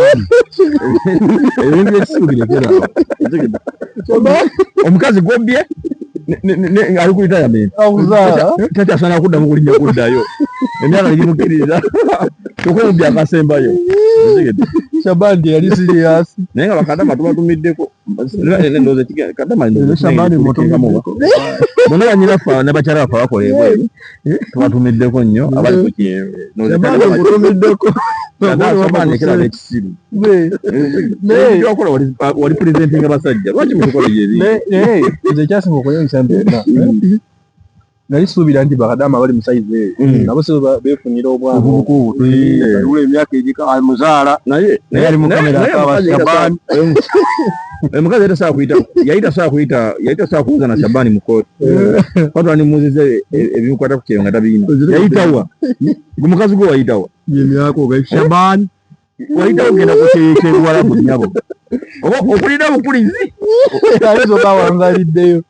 A: Ebintu by'ekisiru birekera awo. Omukazi gwobbye ali ku retirement. Takyasaana kuddamu kulinnya kuddayo. Emyaka gimukkiririza. Kyokka omubbi akasembayo.
B: Shabani teyali serious.
A: Naye nga bakadama tubatumiddeko. Bonna bannyinaffe ne bakyala baffe abakola ebweru tubatumiddeko nnyo abali ku kyeyo. Shabani ekirala ekisiru. Ebyokola wali presentinga basajja lwaki mutukola ebyo ebintu?
B: Naye nze ekyasinga okunewuunyisa byonna nali suubira nti bakadama bali mu sayizi eyo nabo si beefunira obwana
C: Obuvubuka obwo aliwo emyaka egika muzaala
A: naye
C: naye ali mu kamera akaaba Shabani.
A: Omukazi yali tasobola kuwuza na Shabani mu kkooti. Kwatula nimuwuziza ebimukwata ku kyeyo nga tabirina. Yayitawa. Gwe mukazi gwe wayitawa.
C: Emyaka oga Shabani.
A: Wayitawo genda ku kyeyo ky'ebiwalabu nnyabo. Oba okulira bukulizi.
B: Ayinza oba awangaliddeyo.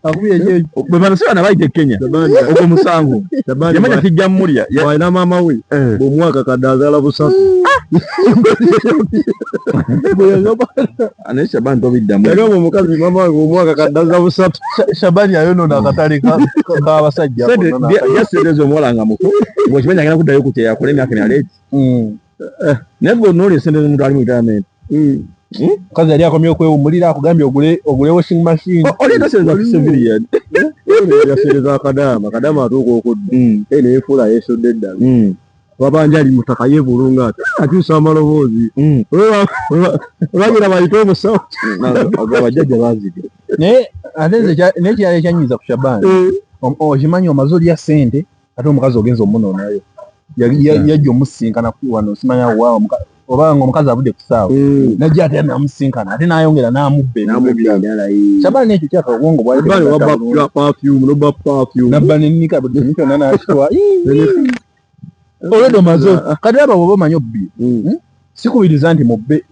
B: Akubye ekyeyo.
A: Bwe bano si bano abayita e Kenya. Ogwo musango. Yamanya kijja mmulya.
C: Alina maama we bw'omuwa akakadde azaala busatu.
A: Naye Shaban tobiddamu.
C: Yagamba omukazi maama wange bw'omuwa akakadde azaala busatu.
B: Shabani ayonoona akatale k'abasajja.
A: Sente bya sente z'omuwala nga muto ng'okimanyi agenda kuddayo ku kyeyo akole emyaka emirala egi. Naye gwe onoolya sente z'omuntu ali mu retirement.
B: Omukazi yali akomye okwewummulira akugambye ogule ogule washing machine.
A: Oleeta sente za civilian.
C: Ya sente za Kadaama, Kadaama atuuka okudda. Ye neyefuula yeesudde eddala. Wabanja ali mutaka yeebulunga ati akyusa amaloboozi. Olwagira bayite omusawo.
A: Abajjajja baziga.
B: Naye ate nze naye ekirala ekyanyiiza ku Shaban, okimanyi omaze olya ssente ate omukazi ogenza omunoonayo. Yajja omusisinkana wano simanya wa oba nga omukazi avudde ku ssaawa najja ate namusinkana ate n'ayongera n'amubba ebintu. Shaban ekyo kyaka obwongo bwali
C: wabba perfume nobba perfume.
B: Nabba n'ennika buli kintu kyonna n'akitwa. Olwedde omaze kati laba bw'oba omanyi obbi sikubiriza nti mubbe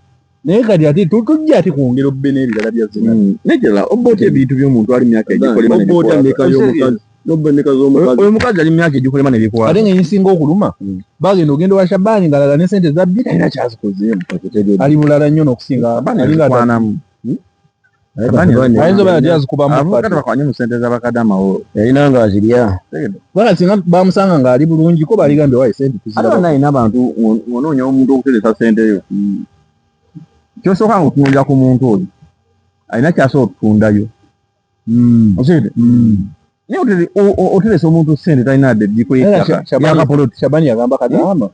B: naye kati ate tujja ate kwongera obbe n'ebirala bya zina.
A: Nekirala obba otya ebintu by'omuntu ali myaka egikolema
C: Obba otya nneka y'omukazi. Nobba enneka z'omukazi.
A: Oyo omukazi ali myaka egikolema ne bikwata.
B: Ate ng'ensinga okuluma bagenda ogenda wa Shabani ng'alaga ne ssente zabbye talina kyazikozeemu. Ali bulala nnyo n'okusinga alinga
A: akwanamu.
B: Ayinza oba yali azikubamu.
A: Abavubuka tebakwanye mu ssente z'abakadama wo.
C: Yalina ng'azirya.
B: Kubanga singa bamusanga ng'ali bulungi ko baligambye wayi ssente
A: tuziraba. Ate bannange n'abantu ng'onoonya omuntu okuteresa ssente yo. Ky'osooka ng'otunuulira ku muntu oyo alina ky'asobola okutundayo. Okitegedde? Naye oteresa omuntu ssente talina yadde ejjiko y'ettaka.
B: Shabani yagamba Kadaama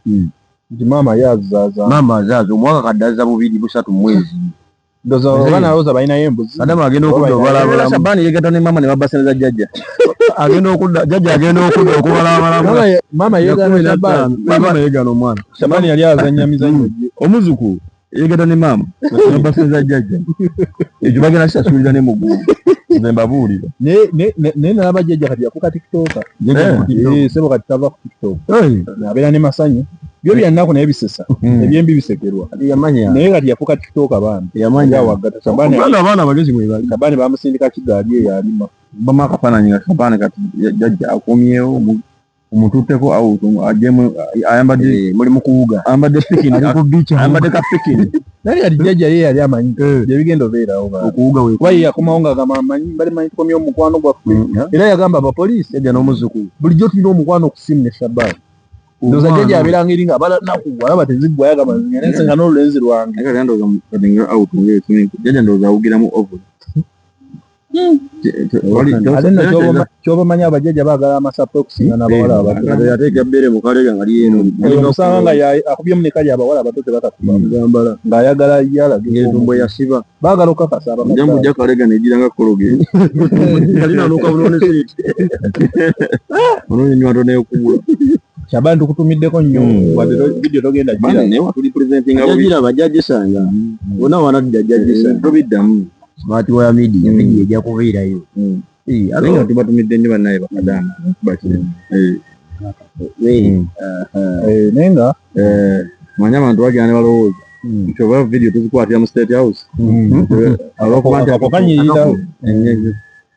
B: nti maama ye azaaza.
C: Maama azaaza omuwa akakadde azza bubiri busatu mu mwezi.
B: Ndowooza oba nalowooza balinayo embuzi.
C: Kadaama agenda okudda obalabalamu.
A: Shabani yeegatta ne maama ne babba ssente za jjajja.
C: Agenda okudda jjajja agenda okudda okubalabalamu.
B: Maama yeegaana Shabani.
C: Maama yeegaana omwana.
B: Shabani yali azannya mizannyo gye.
A: Omuzuku yeegatta ne maama ne babba ssente za jjajja. Ekyo bagenda kisasulira ne mu ggulu. Nze mbabuulira.
B: Naye nalaba jjajja kati yafuuka TikToker. Ssebo kati tava ku TikTok. Abeera ne masanyu. Byo bya nnaku naye bisesa. Ebyembi bisekerwa. Naye kati yafuuka TikToker bambi.
C: Yamanya.
B: Waggata Shabani.
C: Abaana abagezi mwe bali.
B: Shabani bamusindika kigaali eyo alima.
A: Bamu akafaananyi nga Shabani kati jjajja akomyewo omututteko out ajjemu ayambadde
C: muli mu kuwuga.
A: Ayambadde pikini.
C: Ali ku beach.
A: Ayambadde ka pikini.
B: Naye kati jjajja ye yali amanyi ebigenda obeerawo bambi.
C: Okuwuga we.
B: Kuba ye yakomawo ng'agamba amanyi bali manyi tukomyewo omukwano gwaffe. Era yagamba abapoliisi
C: jjajja n'omuzzukulu.
B: Bulijjo tulina omukwano okusimu ne Shabani. Ndowooza jjajja abeera ngeri nga abala nnaku alaba teziggwayo agamba nze ngende nsenga n'olulenzi lwange.
A: Naye kati ndowooza kati nga out ng'ekimu jjajja ndowooza awugiramu oven.
B: Ate nno ky'oba omanyi abajjajja baagala amasapwe okusinga n'abawala abato.
C: Yateeka ebbere mu kalega nga lyeno.
B: Omusanga nga akubyemu ne kali abawala abato tebakakuba. Ng'ayagala ye alage.
C: Ng'entumbwe yasiba.
B: Baagala okukakasa abakadde.
A: Ojja mujja kalega negira nga kologe.
C: Yalina n'okabuno ne siriti.
A: Onoonya ennywanto n'ekuula.
B: Shabani tukutumiddeko nnyo wadde video togenda gira.
A: Naye watuli presentinga
C: bubi. Ajja giraba, ajja gisanga. Bonna wanadda ajja gisanga.
A: Tobiddamu.
C: Smart Wire Media, video ejja kubeerayo.
A: Naye nga tubatumidde nnyo bannaye bakadaama.
B: Naye nga
A: manyi abantu bagenda ne balowooza nti oba video tuzikwatira mu State House. Olw'okuba nti
B: Ako kanyirira.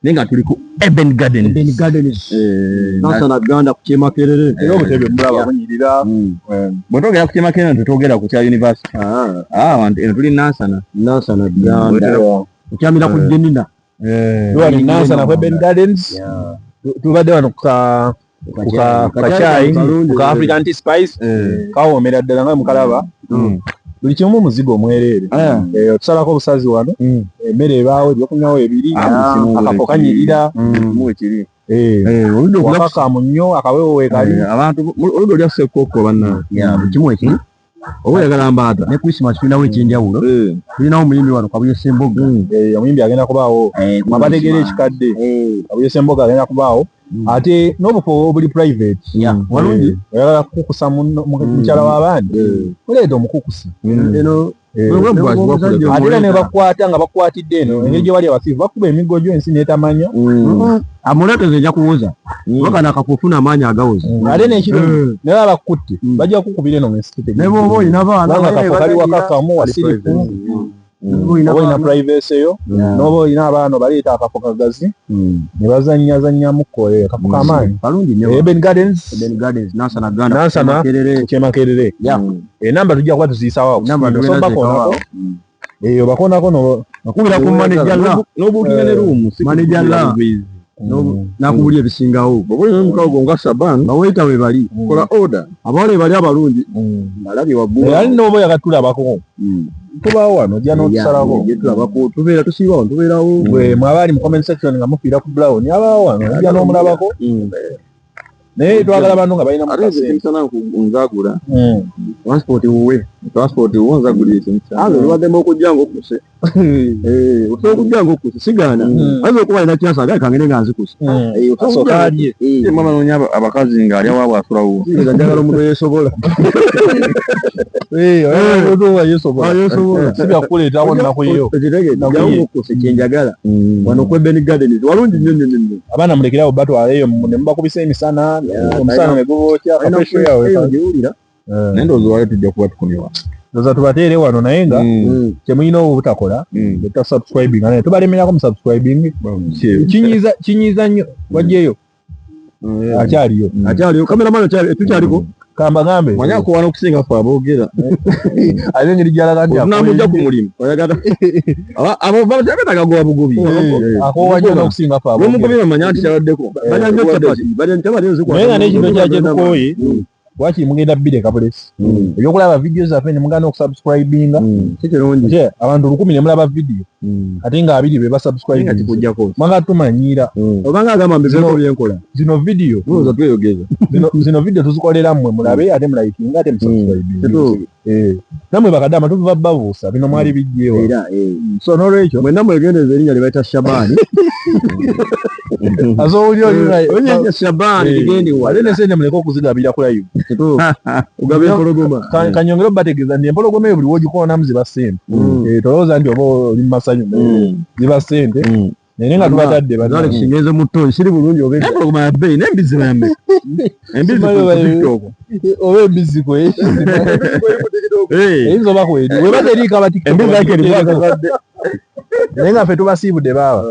A: Naye nga tuli ku Eben Gardens.
C: Eben Gardens. Nansana Gganda ku Kyemakerere.
B: Era obutebe mulaba bunyirira.
A: Bwe twogera ku Kyemakerere tetwogera ku kya university. Abantu eno tuli Nansana.
C: Nansana Gganda. Okyamira ku Jenina.
B: Wano Nansana ku Eben Gardens. Tubadde wano ku kacayi, ku ka African Tea Spice. Kawoomera ddala nga mukalaba. Buli kimu muzigo omwereere. Otusalako obusazi wano, emmere ebaawo, ebyokunywawo ebiri, akafo kanyirira. Wakakaamu nnyo, akawewo weekali.
A: Abantu oludda olya ssekkooko bannange.
C: Buli kimu ekiri.
A: Oba oyagala mbaata.
C: Ne Christmas tulinawo eky'enjawulo. Tulinawo omuyimbi wano Kabuye Ssemboga.
B: Omuyimbi agenda kubaawo. Abategeera ekikadde. Kabuye Ssemboga agenda kubaawo. Ate n'obufo obuli private.
C: Walungi.
B: Oyagala kukukusa mukyala w'abandi. Oleeta omukukusi.
C: Eno
B: Ate era ne bakwata nga bakwatidde eno engeri gye bali abasiivu bakuba emiggo gyo ensi n'etamanya.
C: Amuleete nze nja kuwoza kuba kano akafo ofuna amaanyi agawoza.
B: Ate n'ekirungi ne baba bakutte bajja kukubira eno ng'ensi tetegedde.
C: Ne bw'oba olina baana
B: Kubanga akafo kali wakakamu wasirifu oba olina privacy yo n'oba olina abaana obaleeta akafo kagazi ne bazannyazannyamuko akafo k'amaanyi.
C: Kalungi nnyo.
B: Eben Gardens.
C: Eben Gardens, Nansana Ganda.
B: Nansana
C: Makerere.
B: Kyemakerere. Enamba tujja kuba tuziyisawo awo.
C: Enamba
B: So
C: tugenda
B: bakoonako.
C: ziteekawo.
B: Obakoonako no
C: Bakubira ku manager la.
A: N'obuukinga ne room si
C: Manager la. Nakubulya ebisingawo.
E: Bw'oba olina omukago nga Shaban,
C: Bawaita we bali.
E: kola order.
C: Abawala we bali abalungi. Balabye waggulu.
B: Ali n'oba oyagala tulabako. Tubaawo wano ojja n'otusalako.
C: Ye tulabako tubeera tusiiba wano tubeerawo.
B: Gwe mwaba ali mu comment section nga mufiira ku Brown abaawo wano ojja n'omulabako. Naye twagala bantu nga balina
E: Ate nze
B: mukasente.
E: emisana nzagula.
C: Transport wuwe.
E: Transport wo nzagulira ekimisana.
C: Anze olubaddemu okujja ng'okkuse. Osobola okujja ng'okkuse sigaana. Ayinza okuba alina chance agaye kangende nga nzikuse. Osobola
B: Asooka
C: okujja
B: alye.
A: Mama noonya abakazi ng'ali awaabwe asulawo.
C: Nze njagala omuntu yeesobola.
B: Oyagala omuntu nga yeesobola.
C: Yeesobola.
B: Si bya kukuleetako nnaku yo.
C: Okitegedde,
B: Nnaku
C: jangu
B: ye.
C: ng'okkuse kye njagala. Wano ku Eben Gardens walungi nnyo nnyo nnyo.
B: Abaana mulekerawo batwala eyo ne mubakubisa emisana, omusana ne gubookya,
C: Alina
B: ka fresh air
C: eyo giwulira.
A: Naye ndowooza wali tujja kuba tukomyewa.
B: Ndowooza tubateere wano naye nga kyemulina obutakola ta subscribing naye tubalemerako mu subscribing. Kinyiiza kinyiiza nnyo wajjeyo akyaliyo.
C: Akyaliyo cameraman akyali tukyaliko.
B: Kambagambe
A: Manyi akuwana okusinga ffe aboogera.
B: ate engeri gy'alaga nti
A: Otunamujja ku mulimu.
C: Oyagala
A: Abo babeetaaga goba bugobi.
B: akoowa nnyo n'okusinga ffe aboogera.
A: Lwomugobi bamanya nti kyaladdeko.
C: balya nnyo chapati. Balya chapati ezo
B: Naye nga n'ekintu ekirala kye tukooye lwaki mugenda bireka bulesi ebyokulaba vidiyo zaffe ne mugaana okusubscribinga.
C: Si kirungi.
B: Ate abantu 1000 ne mulaba vidiyo ate nga 20 be basubscribinga
A: Kikujjako.
B: mwanga tumanyiira.
C: Obanga agamba mbiveeko byenkola.
B: Zino vidiyo
A: Ndowooza tweyogeza.
B: zino vidiyo tuzikolera mmwe mulabe ate mulikinga ate musubscribinga.
C: Kituufu.
B: Nammwe bakadama tuva babuusa bino mwali bijjeewa.
C: Era
B: So n'olwekyo
C: mwenna mwegendereza erinnya lye bayita Shabani.
B: azowulira
C: Erinnya Shabani ligende wala.
B: ate nesente muleke okuzigabira ku live.
C: Kituufu. Ogaba empologoma.
B: Kanyongere obategeeza nti empologoma eyo buli wogikoonamu ziba ssente. Tolowooza nti oba oli mu masanyu, ziba ssente naye nga tubatadde
C: Alex
B: bannange.
C: ngenze mu ttoyi siri bulungi oba
A: Empologoma ya bbeeyi n'embizzi bayambeka. Embizzi
B: Simanyi
A: ku
B: oba-
A: TikTok.
B: Oba embizzi kwe eyinza oba kweri weba teriiko aba TikTok
A: Embizzi yake erimu
B: bagiteereko. Naye nga ffe tubasiibudde baaba.